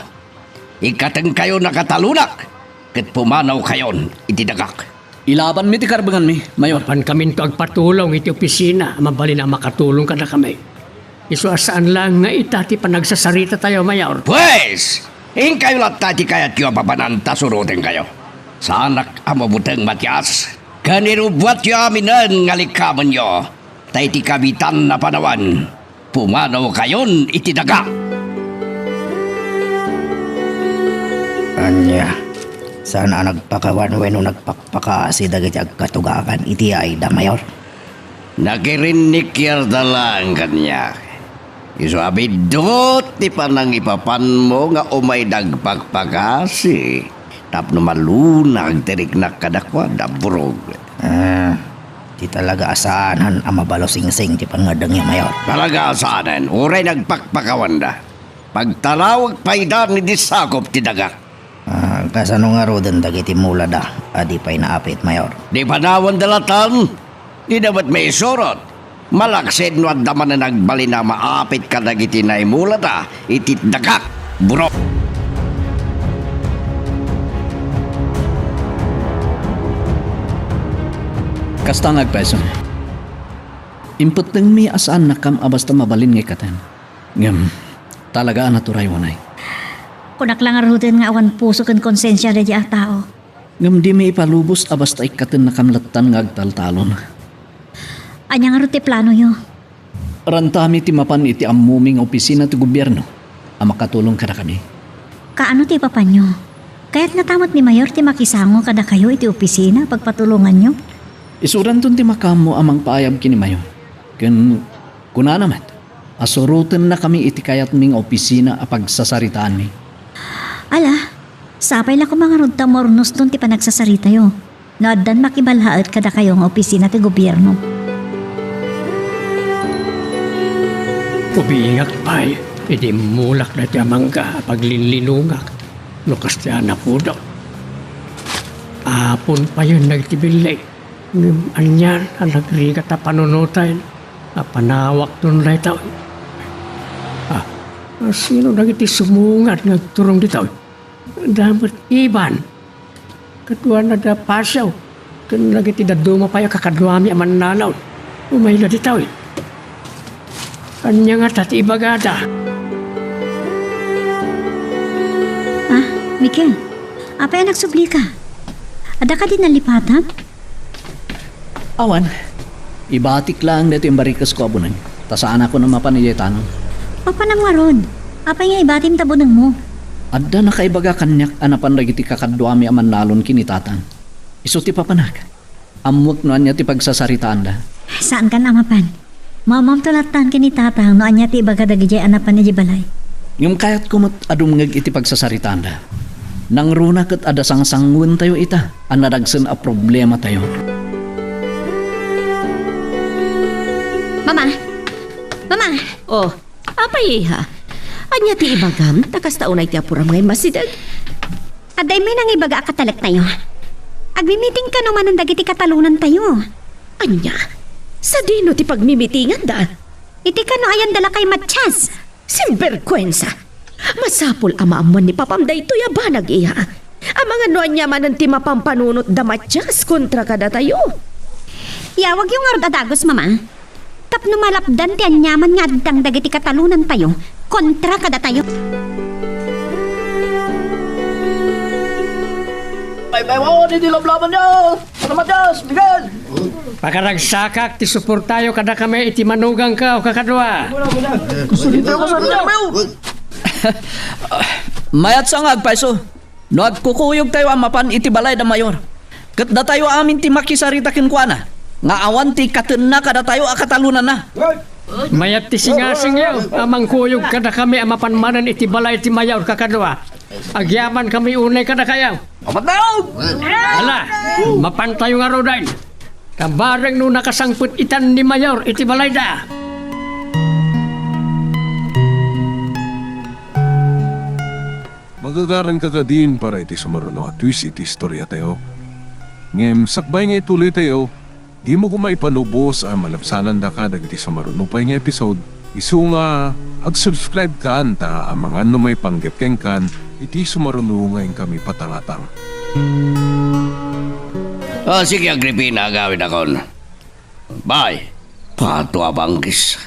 Ikkatengkayon a katalonak ket pumanawkayon iti dagak. Ilabanmi ti karbenganmi, Mayor. Mapankaminto agpatulong iti opisina a mabalin a makatulong kadakami. Isu a saan laeng nga ita ti panagsasaritatayo, Mayor. Pues, inkayo latta ti kayatyo a papanan ta surotenkayo. Saanak a mabuteng, Matias. Ken irubbuatyo aminen nga likkamenyo, ta iti kabitan a panawen, pumanawkayon iti daga. Ania, saan a nagpakawan wenno nagpakpakasi dagiti agkatugakan iti yayda, Mayor? Nakirinnik yarda laeng kaniak. Isu a biddut ti panangipapanmo nga umayda agpakpakasi tapno malunag ti riknak kadakuada, burog. Ah, ti talaga a saanen a mabalusingsing ti pangngeddengyo, Mayor. Talaga a saanen, uray nagpakpakawanda. Pagtalawek pay da iti sakup ti dagak. Ah, kasano ngaruden dagiti mulada a di pay naapit, Mayor? Di panawenda lattan. Dida met maisurot. Malaksid no adda manen agbalin a maapit kadagiti naimulada iti dagak, buro. Kasta nga agpayso. Impettengmi a saannakam a basta mabalin nga ikkaten. Ngem, talaga a naturay unay. Kunak la ngaruden nga awan puso ken konsensia daydiay a tao. Ngem dimi ipalubos a basta ikkatennakam lattan nga agtaltalon. Ania ngarud ti planoyo? Rantami ti mapan iti ammomi nga opisina ti gobierno a makatulong kadakami. Kaano ti ipapanyo? Kayat ngata met ni Mayor ti makisango kadakayo iti opisina a pagpatulonganyo? Isudanton ti makaammo a mangpaayab ken ni Mayor. Ken kunana met, a surotennakami iti kayatmi nga opisina a pagsasaritaanmi. Ala, sapay la koma ngarud ta umurnoston ti panagsasaritayo no addan makibalhaet kadakayo nga opisina ti gobierno. Ubingak pay idi immulak daytoy a mangga a paglinlinongak no kasdiay a napudot. Apon payen dagiti billig. Ngem anian a nagrigat a panunoten a panawakton daytoy? Ah, sino dagiti sumungad nga agturong ditoy? Adda met Ivan, kaduana da Pasio, ken dagiti dadduma pay a kakaduami a mannalaw. Umayda ditoy. Ania ngata ti ibagada? Ah, Mikel, apay a nagsublika? Adda kadi nalipatam? Awan. Ibatik laeng daytoy imbarikesko a buneng, ta saanakon a mapan idiay tanong. Papanam ngarud? Apay nga ibatim ta bunengmo? Adda nakaibaga kaniak a napan dagiti kakaduami a mannalon ken ni Tatang. Isu ti papanak. Ammoek no ania ti pagsasaritaanda. Saankan a mapan. Maammoamto lattan ken ni Tatang no ania ti ibaga dagidiay a napan idiay balay. Ngem kayatko met a dumngeg iti pagsasaritaanda. Nangruna ket adda sangsanguentayo ita a nadagsen a problematayo. Mama! Mama! Oh, apay, iha? Ania ti ibagam? Ta kasta unay ti apuram nga immasideg? Adda immi nangibaga a katalektayo. Agmimiting kano manen dagiti katalonantayo. Ania? Sadino ti pagmimitinganda? Iti kano ayanda lakay Matias? Simberkuensa! Masapul a maammuan ni papam daytoy a banag, iha. Amangan no ania manen ti mapampanunot da Matias kontra kadatayo. Yawagyo ngarud a dagus, Mama. Tapno malapdan ti aniaman nga addang dagiti katalonantayo kontra kadatayo. Baybay-bayon iti lablabanyo! Salamat, Dios! Miguel! Pakaragsakak ti suportayo kadakami iti manugangko a kakadua. Mayat sa nga agpayso. No agkukuyogtayo a mapan iti balay da Mayor, ket datayo amin ti makisarita kenkuana nga awan ti ikatenna kadatayo a katalonanna. Mayat ti singasingyo a mangkuyog kadakami a mapan manen iti balay ti Mayor kakadua. Agyamankami unay kadakayo. Apat na! Ala, mapantayo ngaruden. Ta bareng no nakasangpet itan ni Mayor iti balayda. Magagaran ka kadin para iti sumaruno a twist iti istoriatayo. Ngem sakbay nga ituloytayo, dimo koma ipalubos a malabsanandaka dagiti sumaruno pay nga episode, isu nga ag-subscribe kan ta amangan no maipanggep kenkan iti sumaruno nga inkami patangatang. Ah, sige, Agripina, agawidakon. Bye. Pato a banggis.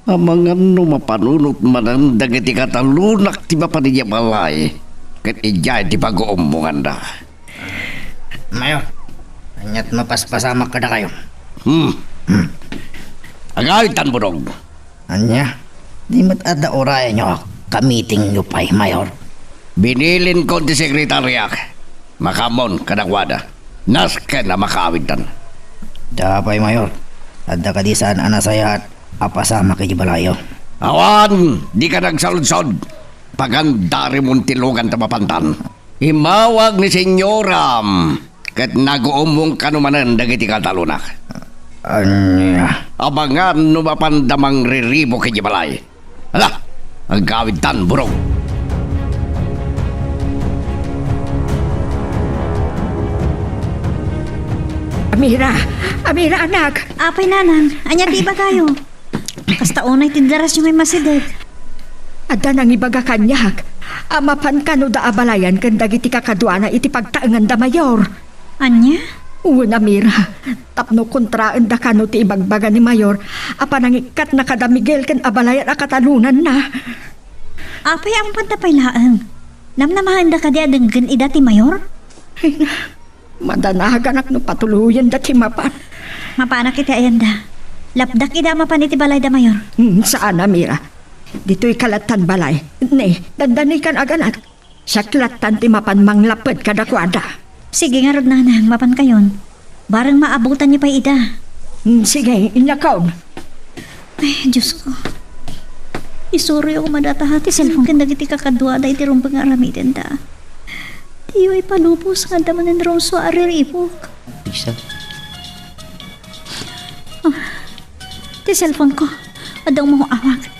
Amangan no mapanunot manen dagiti katalonak ti mapan idiay balay, ket idiay ti paguummonganda. Mayor, ania't mapaspasamak kadakayo? Hmm. Hmm. Agawidtan, Budog. Ania? Di met adda urayenyo a kamitingyo pay, Mayor? Binilinko ti sekretariak. Makaammon kadakuada. Nasken a makaawidtan. Apay, Mayor, adda kadi saan a nasayaat a pasamak iti balayyo? Awan, dika nagsaludsod. Pagandarimon ti lugan ta mapantan. Immawag ni senyoram ket naguummong kano manen dagiti katalonak. Ania? Amangan no mapanda mangriribuk idiay balay. Ala, agawidtan, Budog. Amira! Amira, anak! Apay, Nanang, ania ti ibagayo? Kasta unay ti darasyo nga immasideg. Adda nangibaga kaniak a mapan kano da a balayan ken dagiti kakaduana iti pagtaengan da Mayor. Ania? Wen, Amira, tapno kontraen da kano ti ibagbaga ni Mayor a panangikkatna kada Miguel ken a balayan a katalonanna. Apay, a mapanda pay laeng? Namnamaenda kadi a denggen ida ti Mayor? Ay, na, madanaganak no patuloyenda ti mapan. Mapanak iti ayanda. Lapdak ida a mapan iti balay da Mayor. Hmm, saan, Amira. Ditoy ka lattan balay. Ne, dandani kan aganat. Siak lattan ti mapan manglapped kadakuada. Sige ngarud, Nanang, mapankayon. Bareng maabutanyo pay ida. Hmm, sige, inyakon. Ay, Diyos ko. Isuroyo koma data ti cellphone ken dagiti kakaduada iti rumbeng nga aramidenda. Diyo ipalubos nga adda manen Rosso a riribuk. Isa. Ah, ti cellphone ko. Adda umaw-awag.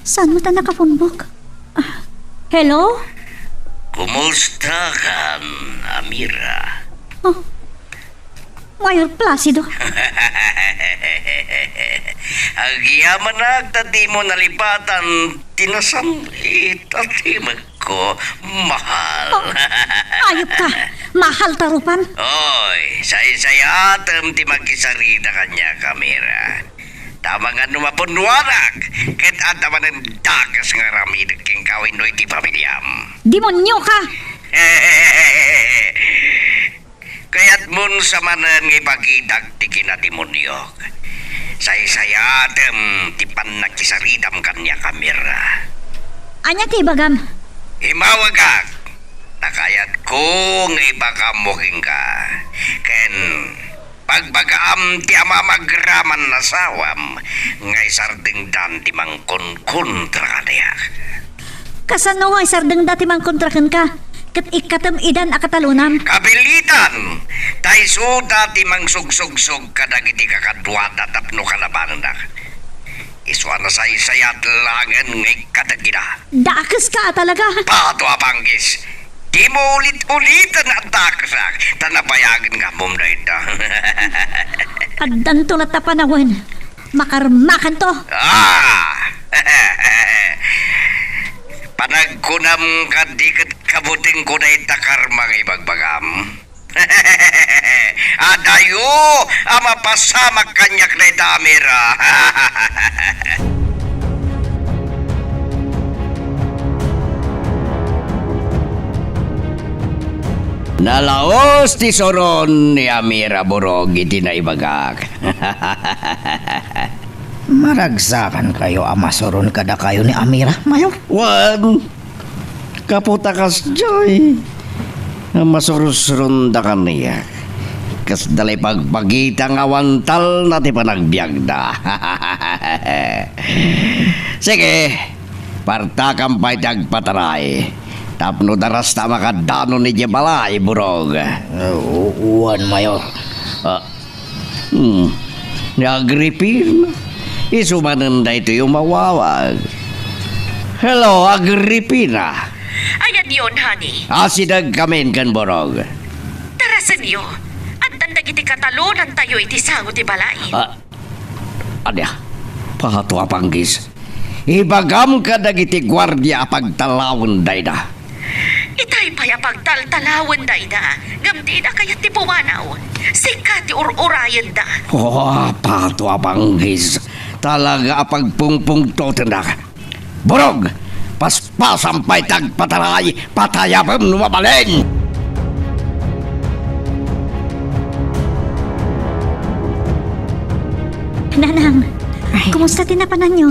Saan mo ta nakapunbok? Ah, hello? Kumusta kan, Amira? Oh, Mayor Placido. Agyamanak ta dimo nalipatan ti nasan-it a timekko, mahal. Oh, ayop ka. Mahal ta rupan. Oy, saysayaatem ti makisarita kaniak, Amira. Ta amangan no mapunnoanak, ket adda manen dakes nga aramidek kenka wenno iti pamiliam. Demonio ka! Kayatmon sa manen nga ipakitak ti kinademoniok. Saysayaatem ti pannakisaritam kaniak, Amira. Ania ti ibagam? Immawagak, ta kayatko nga ipakaammo kenka. Ken pagbagaam ti amamagraman asawam nga isardengdan ti mangkonkontra kaniak. Kasano nga isardengda ti mangkontra kenka ket ikkatem idan a katalonam? Kabillitan, ta isuda ti mangsugsugsog kadagiti kakaduada tapno kalabanendak. Isu a nasaysayat laengen nga ikkatek ida. Dakeska a talaga. Pato a panggis. Dimo ulit-uliten a dakesak, ta nabayagen nga ammom dayta. Addanto latta panawen. Makarmakanto. Ah! Panagkunam nga di ket kabutengko dayta karma nga ibagbagam. Adayo a mapasamak kaniak dayta a Mira. Nalaos ti suron ni Amira Burog iti naibagak. Maragsakankayo a masuron kadakayo ni Amira, Mayor? Wen, kaputa kasdiay a masursuronda kaniak. Kasda la ipagpakita nga awan talna ti panagbiagda. Sige, partakam pay ti agpataray tapno darasta a makadanon idiay balay, Burog. Uh, wen, Mayor. Ah, Hmm. Ni Agripina. Isu manen daytoy umawawag. Hello, Agripina. Ayanyon, honey. Asidegkamin ken Burog. Tarasenyo. Addan dagiti katalonantayo iti sango ti balay. Ah, ania? Pato a panggis. Ibagam kadagiti guardia a pagtalawenda ida. Itay pay a pagtaltalawenda ida, ngem dida kayat ti pumanaw. Sika ti ur-urayenda. Oh, pato a panggis. Talaga a pagpungpungtotendak. Burog, paspasam pay ti agpataray, patayabem no mabalin. Nanang, Ay. Kumusta ti napananyo?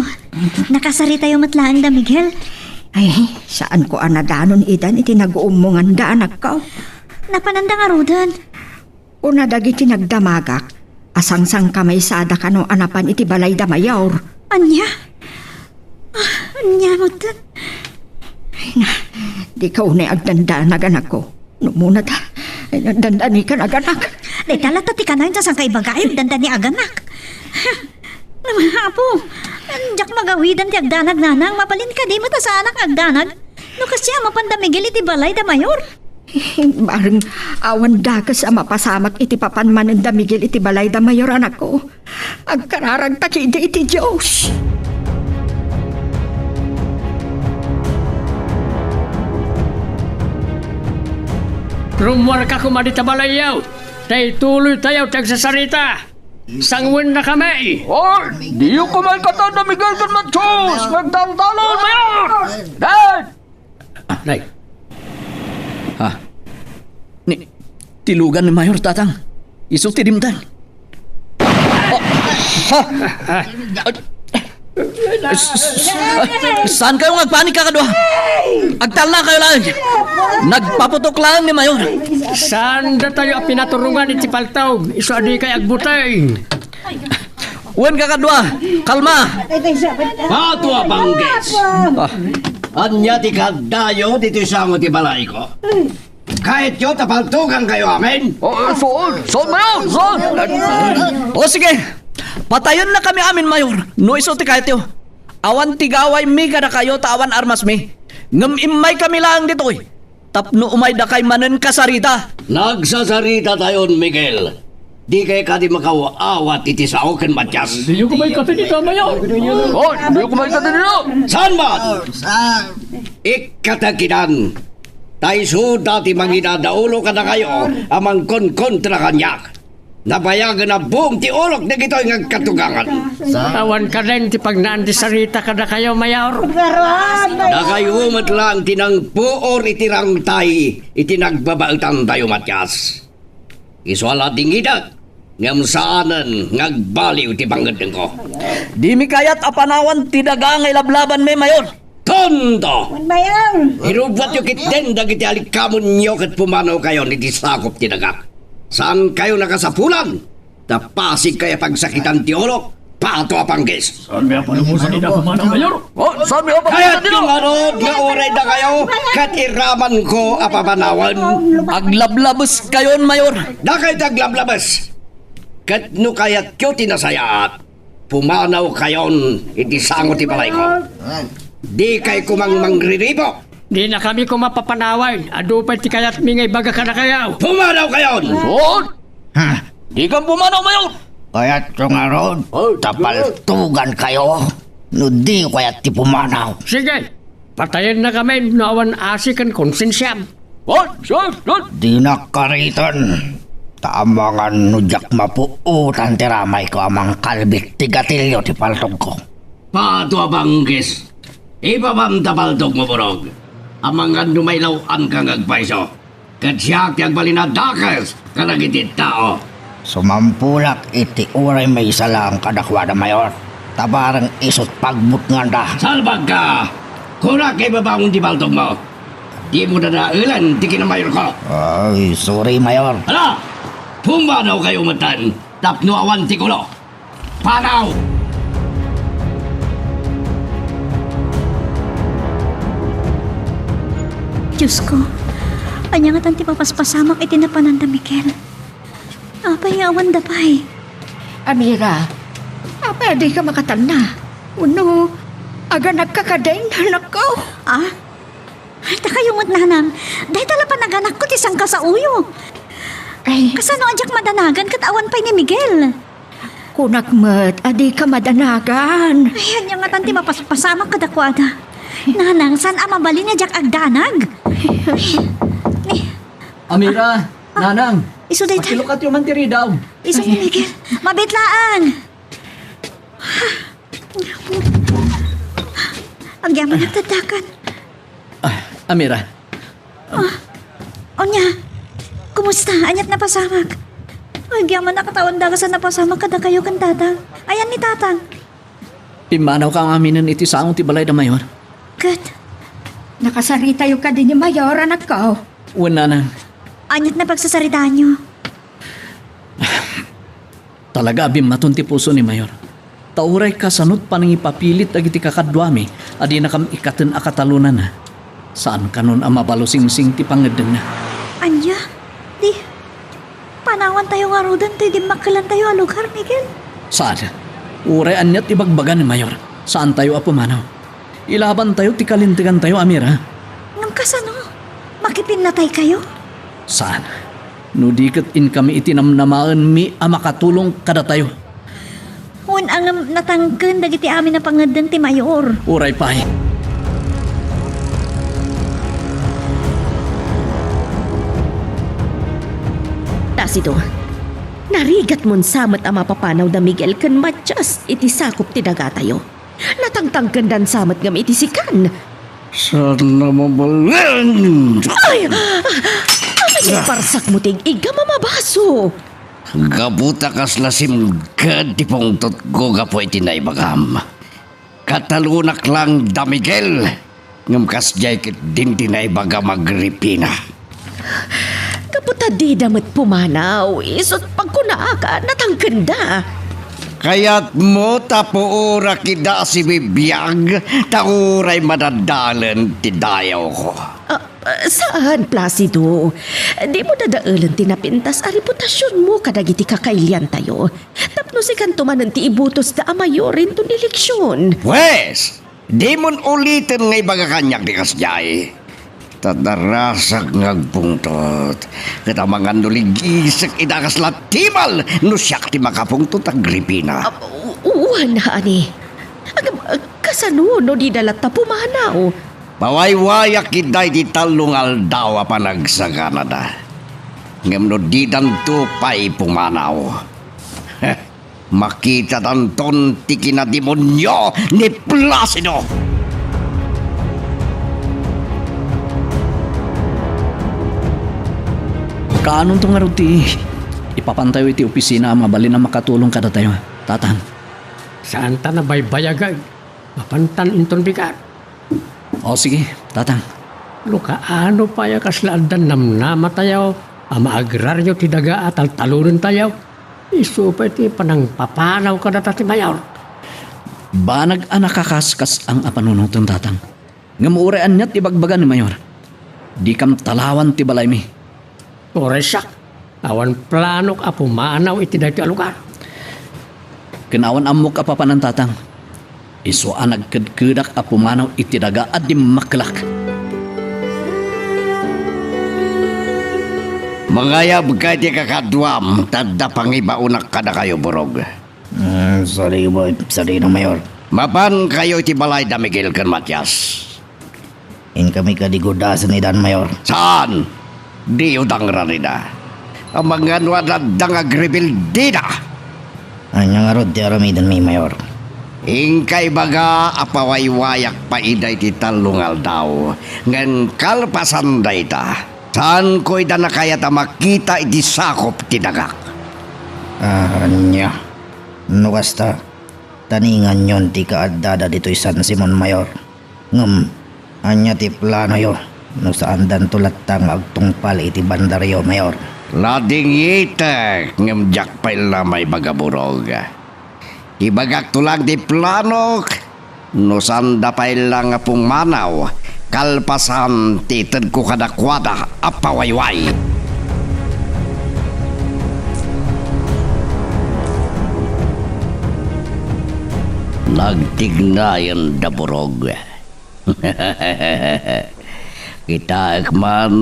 Nakasaritayo met laeng da Miguel? Ay, saanko a nadanon idan iti naguummonganda, anakko. Napananda ngaruden? Kuna dagiti nagdamagak a sangsangkamaysada kano a napan iti balay da Mayor. Ania? Ah, ania met? Ay na, dika unay agdandanag, anakko. No umuna ta, ay, nagdandani ka naganak. Dayta latta ti kanayon ta saan ka ibagay, nagdandani aganak. Apo, diak magawidan ti agdanag, nanang. Mabalin kadi met a saanak nga agdanag? No kasdi a mapan da Miguel iti balay da Mayor? Bareng awan dakes a mapasamak iti papan manen da Miguel iti balay da Mayor, anakko. Agkararagta ketdi iti Dios. Rummuarka koma dita balayyo, ta ituloytayo ti agsasarita. Sangwennakami. Oy, diyo koma ikkaten da Miguel ken Matias. Nagtaltalon, Mayor! Dad! Ah, nay. Ah. Ni, ti lugan ni Mayor, Tatang. Isu ti dimteng. Oh, ha? Ah. S-, s-, s-, saan kayo nga agpanik kakadua? Agtalna kayo laeng. Nagpaputok laeng ni Mayor. Saan datayo a pinaturongan iti paltog? Isu a di kay agbuteng. Wen, kakadua, kalma. Pato a panggis. Ah. Ania ti kaadayo ditoy sango ti balayko? Kayatyo ta paltugankayo amin? Oh, eh, saan? Saan, Mayor? Saan? O, sige. Patayennakami amin, Mayor, no isu ti kayatyo. Awan ti gawaymi kadakayo ta awan armasmi. Ngem immaykami laeng ditoy tapno umaydakay manen kasarita. Nagsasaritatayon, Miguel. Dikay kadi makaw-awat iti sao ken Matias? Diyo koma ikkaten ita, Mayor. Oh, diyo koma ikkaten ita. Saan man? Ikkatek idan. Ta isuda ti mangidadaulo kadakayo a mangkonkontra kaniak. Nabayagen a buong ti ulok dagitoy nga agkatugangan. Awan kaden ti pagnaan ti sarita kadakayo, Mayor. Dakayo met laeng ti nangpuor iti rangtay iti nagbabaetantayo, Matias. Isu a la dingidek, ngem saanen nga agbaliw ti pangngeddengko. Dimi kayat a panawan ti daga nga ilablabanmi, Mayor. Tonto! Wen, Mayor! Irubbuatyo ketdin dagiti alikkamonyo ket pumanawkayon iti sakop ti dagak. Saankayo nakasapulan, ta pasigkayo a pagsakitan ti ulok, pato a panggis. Saanmi a palubosan ida pumanaw, Mayor? Oh, saanmi a palubosan ida? Kayatyo ngarud nga uray dakayo ket iramanko a papanawen? Aglablabes kayon, Mayor. Dakayo ti aglablabes. Ket no kayatyo ti nasayaat, Pumanawkayon iti sango ti balayko. Dikay koma mangriribo. Dinakami koma papanawen. Adu pay ti kayatmi nga ibaga kadakayo. Pumanawkayon! What? Ha? Dikam pumanaw, Mayor! Kayatyo ngarud, tapaltugankayo. No di kayat ti pumanaw. Sige, patayennakami no awan asi ken konsensiam. What? Sir, sir. Dinak kariten. Ta amangan no diak mapuotan ti ramayko a mangkalbit ti gatilio ti paltogko. Pato a banggis. Ibabam ta paltogmo, Burog. Amangan no mailaw-anka nga agpayso. Ket siak ti agbalin a dakes kadagiti tao. Sumampulak iti uray maysa laeng kadakuada, Mayor. Ta bareng isut' pagbutnganda. Salbagka! Kunak, ibabangon ti paltogmo. Dimo dadaelen ti kinamayorko. Ay, sorry, Mayor. Hala! Pumanawkayo metten tapno awan ti kulo. Panaw! Diosko, ania ngatan ti mapaspasamak iti napananda, Miguel? Apay nga awanda pay? Amira, apay a dika makatalna? Wenno, aganakka kadin, anakko? Ah? Ay, dakayo met, nanang. Dayta la panaganakko ti sangkasaoyo. Ay. Kasano a diak madanagan ket awan pay ni Miguel? Kunak met a dika madanagan. Ay, ania ngatan ti mapaspasamak kadakuada? Nanang, saan a mabalin nga diak agdanag? Ay, ni- Amira, ah, Nanang, isu dayta. Pakilukatyo man ti ridaw. Isu ni Miguel. Mabit laeng. Agyaman a tatakan. Ah, Amira. Ah, onya, kumusta? Aniat napasamak? Agyaman a katawan dagas a napasamak kadakayo ken tatang. Ayan ni tatang. Pimmanawka aminen iti sango ti balay da Mayor. Ket? Nakasaritayo kadi ni Mayor, anakko? Wen, nanang. Aniat na pagsasaritaanyo? Talaga a bimmaton ti puso ni Mayor. Ta uray kasanot panangipapilit dagiti kakaduami a dinakam ikkaten a katalonana. Saan kanon a mabalusingsing ti pangngeddengna. Ania? Di, panawantayo ngaruden toy dimmakkelantayo a lugar, Miguel? Saan. Uray aniat ibagbaga ni Mayor, saantayo a pumanaw. Ilabantayo ti kalintegantayo, Amira. Ngem kasano? Makipinnataykayo? Saan. No di ket inkami iti namnamaenmi a makatulong kadatayo. Wen, ngem natangken dagiti amin a pangngeddeng ti Mayor. Uray pay. Placido, narigatmon sa met a mapapanaw da Miguel ken Matias iti sakup ti dagatayo. Natangtangkendan sa met ngem iti sikan. Saan a mabalin? Ay! Apay ti parsakmo ti ig-igam a mabaso? Gapu ta kasla simged ti pungtotko gapu iti naibagam. Katalonak laeng da Miguel, ngem kasdiay ketdin ti naibagam, Agripina. Gapu ta dida met pumanaw, isut' pagkunaak a natangkenda. Kayatmo ta puorak ida a sibibiag, ta uray madadaelen ti dayawko? Ah, ah, saan, Placido. Dimo dadaelen ti napintas a reputasionmo kadagiti kakailiantayo. Tapno sikanto manen ti ibutosda a mayor inton eleksion. Pwes, dimon uliten nga ibaga kaniak ti kasdiay. Ta darasak nga agpungtot. Ket amangan no ligisek ida kasla timal no siak ti makapungtot, Agripina. Ah, u-, wen, honey. Agam-, ah, kasano no dida latta pumanaw? Pawaywayak ida iti tallo nga aldaw a panagsaganada. Ngem no didanto pay pumanaw, makitadanton ti kinademonio ni Placido. Kaanonto ngarud ti ipapantayo iti opisina a mabalin a makatulong kadatayo, Tatang? Saanta nabaybayag. Mapantan inton bigat. O, sige, Tatang. No kaano pay a kasla addan namnamatayo a maagraryo ti daga a taltalonentayo, isu pay ti panangpapanaw kadata ti mayor. Banag a nakakaskas-ang a panunoten, Tatang. Ngem uray aniat ibagbaga ni Mayor, dikam talawan ti balaymi. Uray siak, awan planok a pumanaw iti daytoy a lugar. Ken awan ammok a papanan, Tatang. Isu a nagkedkedak a pumanaw iti daga a dimmakkelak. Mangayabka iti kakaduam, ta adda pangibaonak kadakayo, Burog. Ah, sorry, boy. Sorry na, Mayor. Mapankayo iti balay da Miguel ken Matias. Inkami kadi gudasen idan, Mayor. Saan? Diyo dangran ida. Amangan no adda nga agribil dida. Ania ngarud ti aramidenmi, Mayor? Inka ibaga a pawaywayak pay ida iti tallo nga aldaw, ngem kalpasan dayta, saanko ida nakayat a makita iti sakop ti dagak. Ah, ania? No kasta, taninganyon ti kaaddada ditoy San Simon, Mayor. Ngem, ania ti planoyo no saandanto latta nga agtungpal iti bandaryo, Mayor? Nadingitek, ngem diak pay la maibaga, Burog. Ibagakto lang ti planok no saanda pay la nga pumanaw kalpasan ti itedko kadakuada a pawayway. Nagtignayen da, Burog. Kitaek man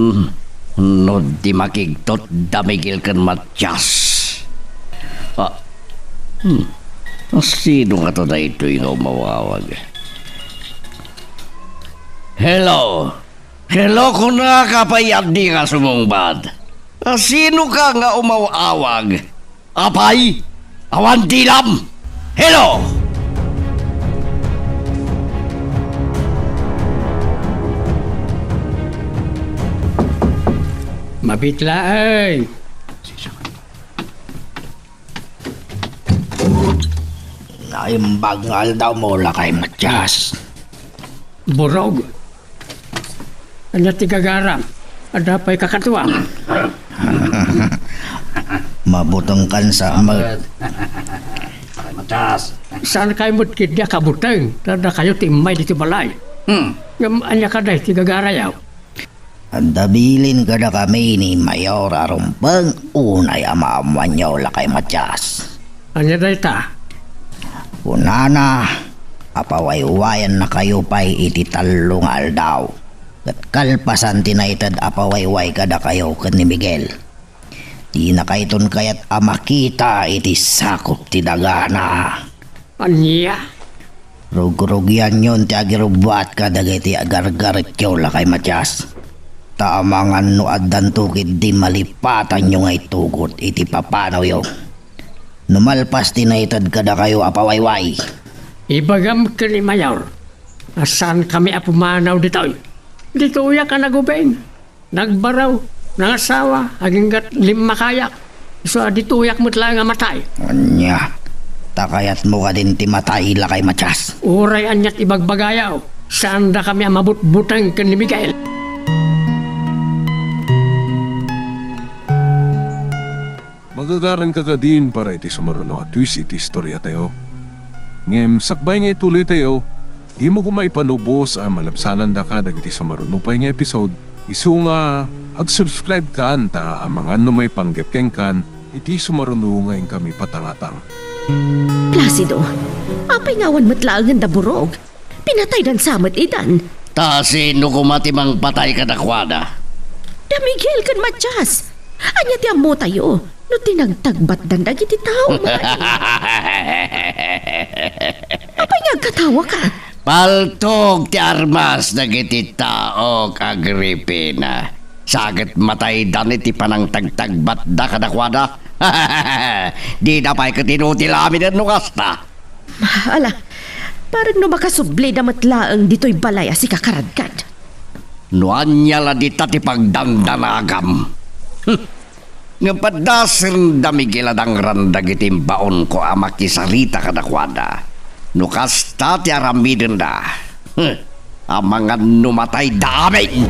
no di makigtot da Miguel ken Matias. Ah, hmm. Sino nga to daytoy nga umawawag? Hello? Hello, kunaka pay adi nga sumungbat. Ah, sino ka nga umawawag? Apay, awan dilam! Hello! Mabit laeng! Naimbag nga aldawmo, Lakay Matias. Burog. Ania ti gagaram? Adda pay kakaduam? Mabutengkan sa met. Matias. Saankayo met ketdi a kabuteng, ta dakayo ti immay ditoy balay. Hmm. Ngem ania kadi ti gagarayo? Adda bilin kadakami ni Mayor a rumbeng unay a maammoanyo, Lakay Matias. Ania dayta? Kunana a pawaywayannakayo pay iti tallo nga aldaw, ket kalpasan ti naited a pawayway kadakayo ken ni Miguel, dinakayton kayat a makita iti sakop ti dagana. Ania? Rugrugianyon ti agirubbuat kadagiti agargaretyo, Lakay Matias. Ta amangan no addanto ketdi malipatanyo nga itugot iti papanawyo no malpas ti naited kadakayo a pawayway. Ibagam ken ni Mayor a saankami a pumanaw ditoy. Ditoyak a nagubing. Nagbaraw, nangasawa, agingga limmakkayak. Isu a ditoyak met laeng a matay. Ania? Ta kayatmo kadin ti matay, Lakay Matias? Uray ania ti ibagbagayo, saandakami a mabutbuteng ken ni Miguel. Magagaranka kadin para iti sumaruno a twist iti istoriatayo. Ngem sakbay nga ituloytayo, dimo koma ipanubos a malabsanandaka dagiti sumaruno pay nga episode. Isu nga, ag-subscribe kan ta amangan no maipanggep kenkan iti sumaruno nga inkami patangatang. Placido, apay nga awan met laengen da Burog? Pinataydan sa met idan. Ta sino koma ti mangpatay kadakuada? Da Miguel ken Matias. Ania ti ammotayo no tinagtagbatdan dagiti tao? Apay nga agkatawaka? Paltog ti armas dagiti tao, Agripina. Sa ket mataydan iti panangtagtagbatda kadakuada. Dida pay ket inutil amin no kasta. Ala, parang no makasublida met laeng ditoy balay a sika karadkad. No ania la dita ti pagdandanagam. Hmm. Ngem paddasen da Miguel a dangran dagiti imbaonko a makisarita kadakuada. No kasta ti aramidenda, hmm, amangan no matayda amin!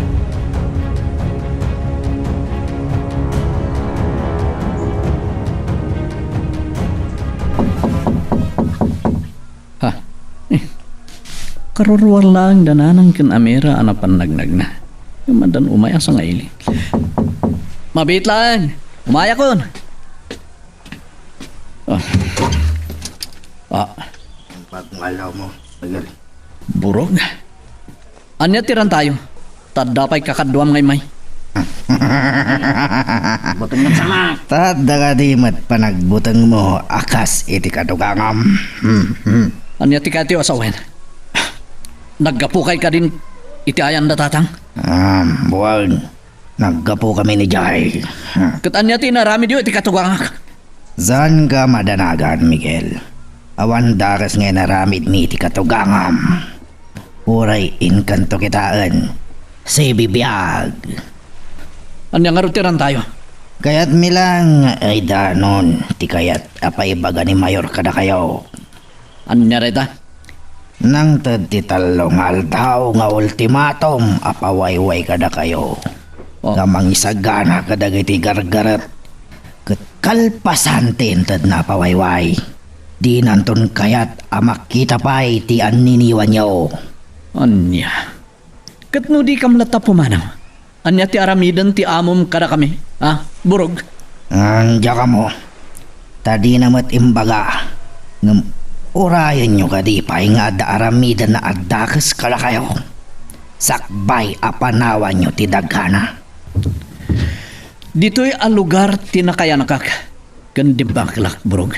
Ha? Eh, karuruar laeng da Nanang ken Amira a napan nagnagna. Ngem addan umay a sangaili. Mabiit laeng! Umayakon! Ah. Ah. Pagmalaw mo, Miguel. Burog? Ania ti rantayo? Ta adda pay kakaduam nga immay. Buteng nga sama. Ta adda kadi met panagbutengmo a kas iti katugangam. Hmm, hmm. Ania ti kayatyo a sawen? Naggapukay kadin iti ayanda, Tatang? Ah, buag. Naggapukami idiay. Ket ania ti inaramidyo iti katugangak? Saanka madanagan, Miguel. Awan dakes nga inaramidmi iti katugangam. Uray inkanto kitaen, sibibiag. Ania ngarud ti rantayo? Kayatmi laeng nga idanon ti kayat a paibaga ni Mayor kadakayo. Ania dayta? Nangted ti tallo nga aldaw nga ultimatum a pawayway kadakayo. Oh. Nga mangisagana kadagiti gargaret. Ket kalpasan ti intedna a pawayway, dinanton kayat a makita pay ti anniniwanyo. Ania? Ket no dikam latta pumanaw, ania ti aramiden ti amom kadakami, a, Burog? Ngem diak ammo, ta dina met imbaga. Ngem urayenyo kadi pay nga adda aramiden a dakes kadakayo. Sakbay a panawanyo ti daggana. Ditoy a lugar ti nakayanakak ken dimmaklak, Burog.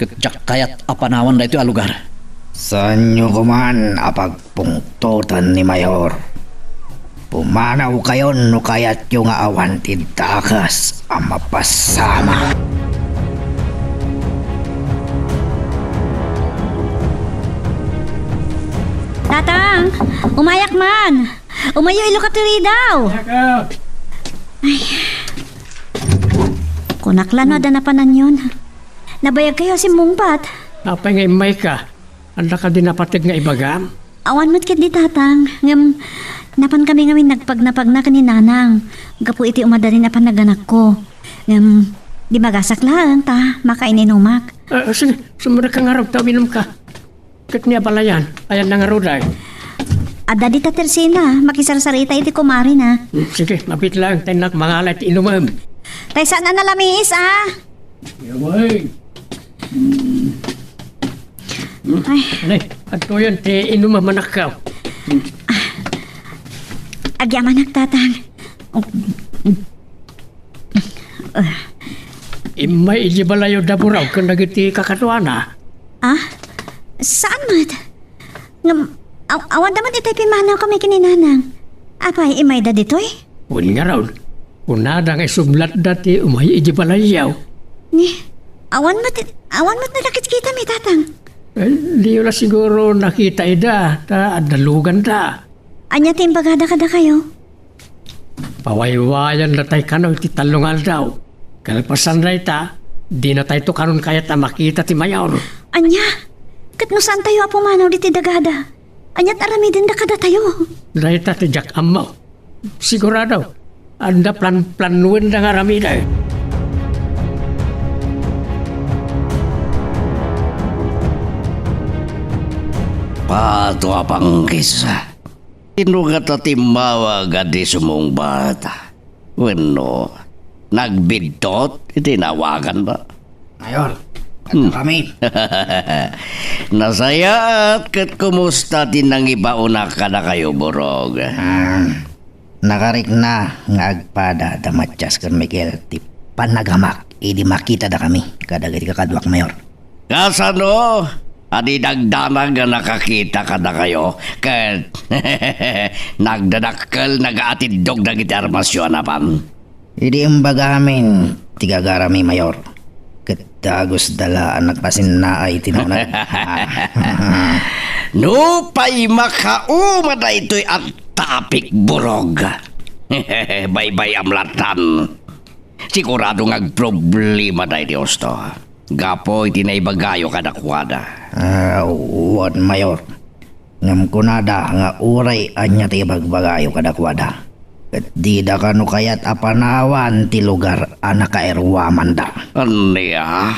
Ket diak kayat a panawan daytoy a lugar. Saanyo koman a pagpungtoten ni Mayor. Pumanawkayon no kayatyo nga awan ti dakes a mapasama. Tatang, umayak man. Umayo, ilukat ti ridaw. Kunak la no adda napananyon. Nabayag kayo a simmungbat. Apay nga immayka? Adda kadi napateg nga ibagam? Awan met ketdi, Tatang. Ngem, napan kami ngamin nagpagnapagna ken ni Nanang gapu iti umadanin a panaganakko. Ngem, di magasak laeng ta makaininumak. Ah, sige, sumurekka ngarud ta uminumka. Ket ni abalayan, ayanna ngarud ay? Adda dita Tersina, makisarsarita iti kumarina. Hmm, sige, mabiit laeng ta innak mangala iti inumem. Tay saan a nalamiis, a? Yaway. Hmm. Ay. Anay, adtoyen ti inumem, anakko. Agyamanak, Tatang. Immay idiay balayo da Burog ken dagiti kakaduana. Ah? Saan met? Ngem, aw-, awanda met itay pimmanawkami ken ni Nanang. Apay, immayda ditoy? Wen ngarud, kunada nga isublatda ti umay idiay balayyo. Ni, awan met, awan met nakakitkitami, Tatang. Eh, diyo la siguro nakita ida, ta adda luganda. Ania ti imbagada kadakayo? Pawaywayan datay kano iti tallo nga aldaw. Kalpasan dayta, dinatayto kanon kayat a makita ti Mayor. Ania? Ket no saantayo a pumanaw ditoy dagada, aniat aramidenda kadatayo? Dayta ti diak ammo. Sigurado, adda plan-planuenda nga aramiden. Pato a pangkis. Sino ngata ti immawag a di sumungbat? Wenno, nagbidtot iti nawaganna? Mayor, Hmm. Kami. Nasayaat ket kumusta ti nangibaona kadakayo, Burog? Ah, nakarikna nga agpada da Matias ken Miguel ti panagamak idi makitadakami kadagiti kakaduak, Mayor. Kasano? Adi dagdanag nga nakakita kadakayo, ket nagdadakkel nagaatiddog dagiti armasyo a napan. Idi imbagamin ti gagarami, Mayor, ket dagusda la a nagpasinnaay ti naunag. Nupay makauma daytoy a topic, Burog. Baybay-am lattan. Sigurado nga agproblema daydi husto gapu iti naibagayo kadakuada. Ah, wen, Mayor. Ngem kunada nga uray ania ti ibagbagayo kadakuada, ket dida kano kayat a panawan ti lugar a nakairwamanda. Ania?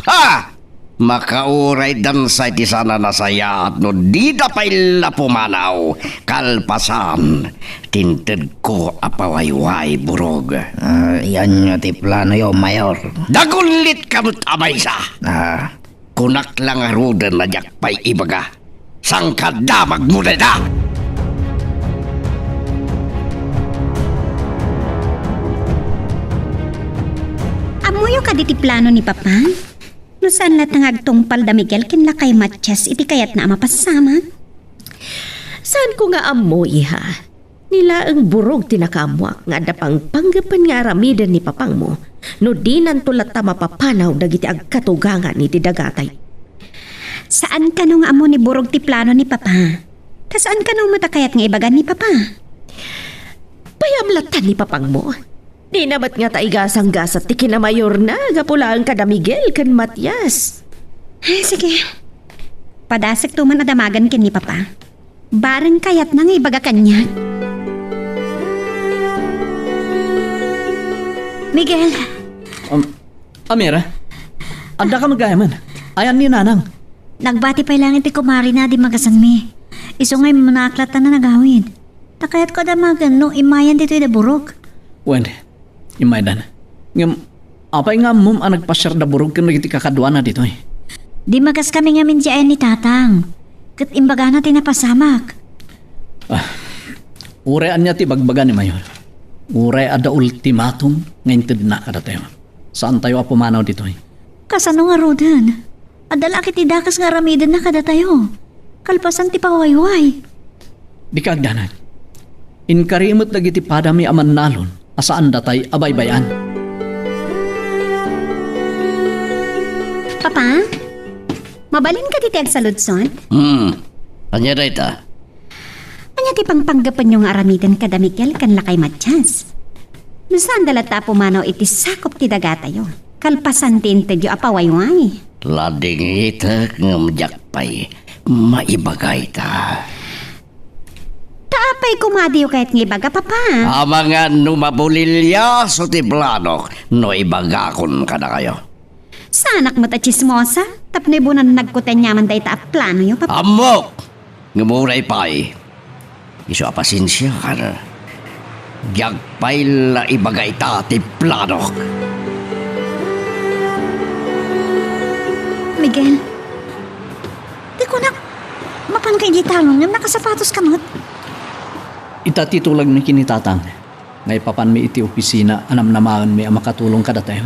Ha! Makauray dansa iti saan a nasayaat no dida pay la pumanaw kalpasan ti intedko a pawayway, Burog. Ah, ania ti planoyo, Mayor? Dagulitka met a maysa! Ah, Kunak la ngaruden a diak pay ibaga. Sangkadamagmo dayta! Ammoyo kadi ti plano ni Papa? No saan latta nga agtungpal da Miguel ken lakay Matias iti kayatna a mapasamak? Saanko nga ammo, iha. Ni laeng Burog ti nakaammoak nga adda pangpanggepen nga aramiden ni papangmo no dinanto latta mapapanaw dagiti agkatugangan iti dagatayo. Saan kano nga ammo ni Burog ti plano ni Papa? Ta saan kano met a kayat nga ibaga ni Papa? Payam latta ni papangmo. Dina met ngata igasanggasat ti kinamayorna gapu laeng kada Miguel ken Matias. Ay, sige. Padasekto man a damagen ken ni Papa. Bareng kayatna nga ibaga kaniak. Miguel. Um, Amira, adda ka met gayamen. Ayan ni Nanang. Nagbati pay laeng iti kumarina a dimmagasanmi. Isu nga immunaak latta a nagawid. Ta kayatko a damagen no immayan ditoy da Burog. Wen, immaydan. Ngem, apay nga ammom a nagpasiar da Burog ken dagiti kakaduana ditoy? Dimmagaskami ngamin idiay ayan ni Tatang. Ket imbagana ti napasamak. Ah, uray ania ti ibagbaga ni Mayor. Uray adda ultimatum nga intedna kadatayo. Saantayo a pumanaw ditoy. Kasano ngaruden? Adda la ket ti dakes nga aramidenna kadatayo, kalpasan ti pawayway. Dika agdanag. Inkari met dagiti padami a mannalon a saandatay a baybay-an. Papa, mabalin kadi ti agsaludsod? Hmm. Ania dayta? Ania ti pangpanggepenyo nga aramiden kada Miguel ken lakay Matias? No saanda latta a pumanaw iti sakup ti dagatayo, kalpasan ti intedyo a pawayway. Ladingitek ngem diak pay maibaga ita. Ta apay koma diyo kayat nga ibaga, Papa? Amangan no mabuliliaso ti planok no ibagakon kadakayo. Saanak met a tsismosa, tapno ibunannagko ti aniaman dayta a planoyo, Papa. Ammok! Ngem uray pay, isu a pasensiakan, diak pay la ibaga ita ti planok. Miguel, ti kunak, mapanka idiay talon ngem nakasapatoska met. Ita ti tulagmi ken ni Tatang nga ipapanmi iti opisina a namnamaenmi a makatulong kadatayo.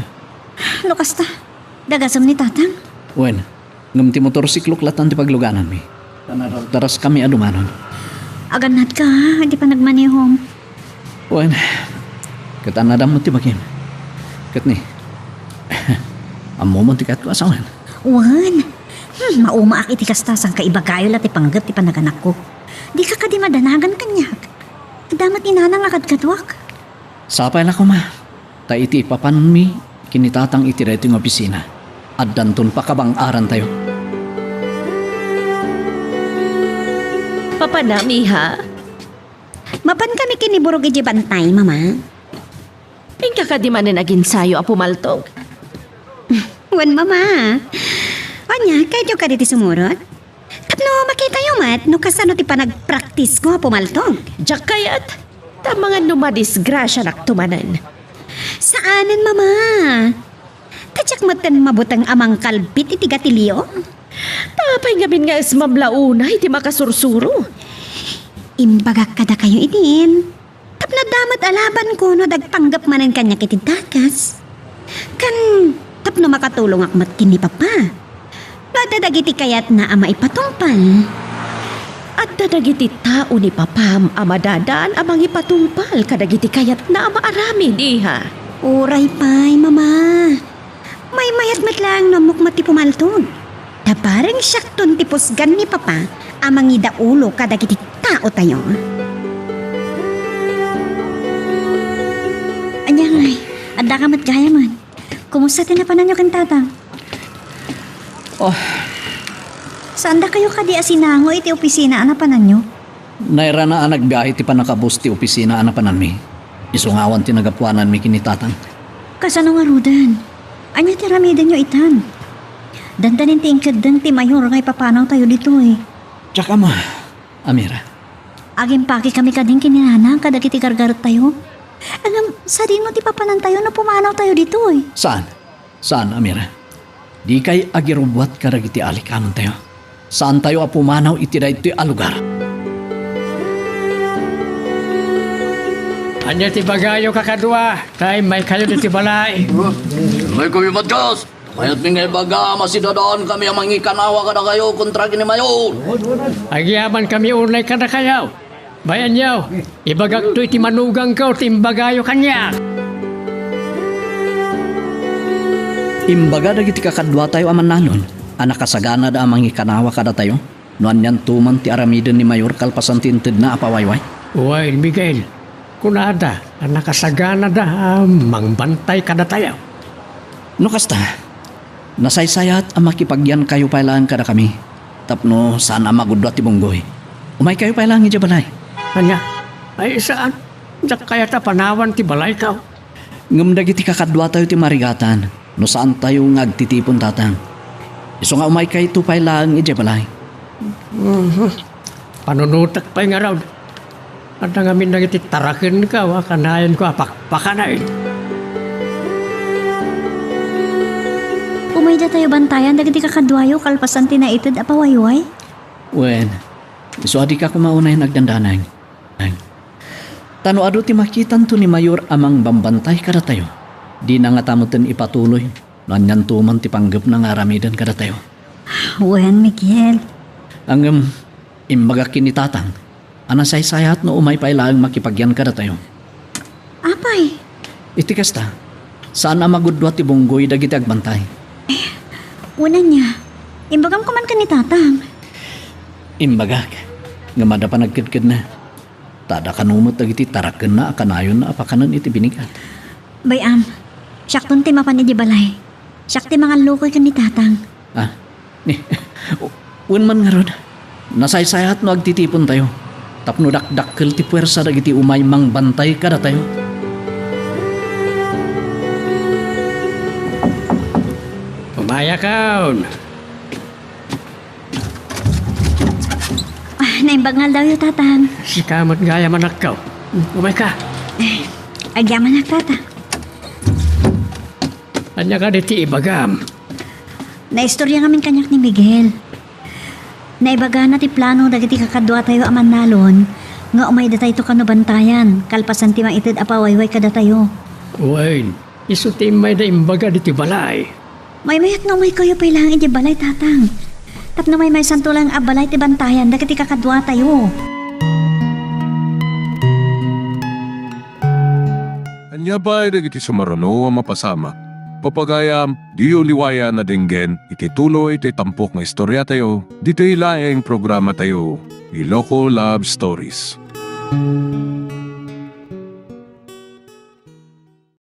No kasta, dagasem ni Tatang? Wen, ngem ti motorsiklok latta ti paglugananmi. Ta nadardaras kami a dumanon. Agannatka, ha, iti panagmanehom. Wen, ket annadam met ti bagim. Ket ni, ammo man ti kayatko a sawen. Wen, hmm, maumaak iti kasta, saan ka ibagayo la ti panggep ti panaganakko. Dika kadi madanagan kaniak. Adda met ni Nanang a kadkaduak. Sapay la koma. Ta iti ipapanmi ken ni Tatang iti daytoy nga opisina, addanton pakabang-arantayo. Papanam, iha? Mapan kami ken ni Burog idiay bantay, Mama. Inka kadi manen aginsayo a pumaltog? Wen, Mama. Ania, kayatyo kadi ti sumurot? Tapno makitayo met no kasano ti panagpraktisko a pumaltog. Diak kayat, ta amangan no madisgrasianakto manen. Saanen, Mama. Ta diak metten mabuteng a mangkalbit iti gatilio. Ta apay ngamin nga ismam la unay ti makasursuro? Imbagak kadakayo idin. Tapno adda met a labanko no adda agpanggep manen kaniak iti dakes. Ken tapno makatulongak met ken ni Papa. No adda dagiti kayatna a maipatungpal. Adda dagiti tao ni Papam a madadaan a mangipatungpal kadagiti kayatna a maaramid, iha. Uray pay, Mama. Maymayat met laeng no ammok met ti pumaltog. Ta bareng siakton ti pusgan ni Papa a mangidaulo kadagiti taotayo. Ania ngay, addaka met gayamen. Kumusta ti napananyo ken Tatang? Oh. Saandakayo kadi a sinango iti opisina a napananyo? Nairana a nagbiahe ti pannakabus ti opisina a napananmi. Isu nga awan ti nagapuananmi ken ni Tatang. Kasano ngaruden? Ania ti aramidenyo itan? Dandanin ti inkeddeng ti mayor nga ipapanawtayo ditoy. Diak ammo, Amira. Agimpakekami kadin ken ni Nanang kadagiti gargarettayo. Ngem sadino ti papanantayo no pumanawtayo ditoy? Saan? Saan, Amira? Dikay agirubbuat kadagiti alikanentayo. Saantayo a pumanaw iti daytoy a lugar. Ania ti ibagayo, kakadua, ta immaykayo ditoy balay? Immaykami, Matgas. Mayat mi nga ibaga, masidadaankami a mangikanawa kadakayo kontra ken ni Mayor. Agyamankami unay kadakayo. Bayanyo, ibagakto iti manugangko ti imbagayo kaniak. Imbaga dagiti kakaduatayo a mannalon a nakasaganada a mangikanawa kadatayo no anianto man ti aramiden ni Mayor kalpasan ti intedna a pawayway. Wen, Miguel, kunada a nakasaganada a mangbantay kadatayo. No kasta, nasaysayaat a makipagyankayo pay laeng kadakami tapno saan a magudua ti bunggoy. Umaykayo pay laeng idiay balay. Ania? Ay, saan? Diak kayat a panawan ti balayko. Ngem dagiti kakaduatayo ti marigatan no saantayo nga agtitipon, Tatang. Isu nga umaykayto pay laeng idiay balay. Mhm. Panunotek pay ngarud. Adda ngamin dagiti tarakenko a kanayanko a pakpakanen. Umaydatayo bantayan dagiti kakaduayo kalpasan ti naited a pawayway? Wen, isu a dika koma unayen agdandanag. Ta no adu ti makitanto ni Mayor a mangbambantay kadatayo, dina ngata metten ipatuloy no anianto man ti panggepna nga aramiden kadatayo. Wen, Miguel. Ngem, imbagak ken ni Tatang a nasaysayaat no umay pay laeng makipagyan kadatayo. Apay? Iti kasta, saan a magudua ti bunggoy dagiti agbantay. Wen ania, imbagam koma ken ni Tatang. Imbagak, ngem adda panagkedkedna. Ta adda kano met dagiti tarakenna a kanayonna a pakanen iti binigat. Bay-am, siakton ti mapan idiay balay. Siak ti mangallukoy ken ni Tatang. Ah, ni, wen man ngarud, nasaysayaat no agtitipontayo tapno dakdakkel ti puwersa dagiti umay mangbantay kadatayo. Umayakon! Ah, naimbag nga aldawyo, Tatang. Sika met gayam, anakko. Umayka. Eh, agyamanak, Tata. Ania kadi ti ibagam? Naistorya ngamin kaniak ni Miguel. Naibagana ti plano dagiti kakaduatayo a mannalon nga umaydatayo kano bantayan kalpasan ti maited a pawayway kadatayo. Wen, isu ti immayda imbaga ditoy balay. Maymayat nga umaykayo pay laeng idiay balay, Tatang. Tapno maymaysanto laeng a balay ti bantayan dagiti kakaduatayo. Ania pay dagiti sumarno a mapasamak? Papagayam, diyo liwayan a denggen iti tuloy ti tampok nga istoriatayo ditoy laeng programatayo, Iloko Love Stories.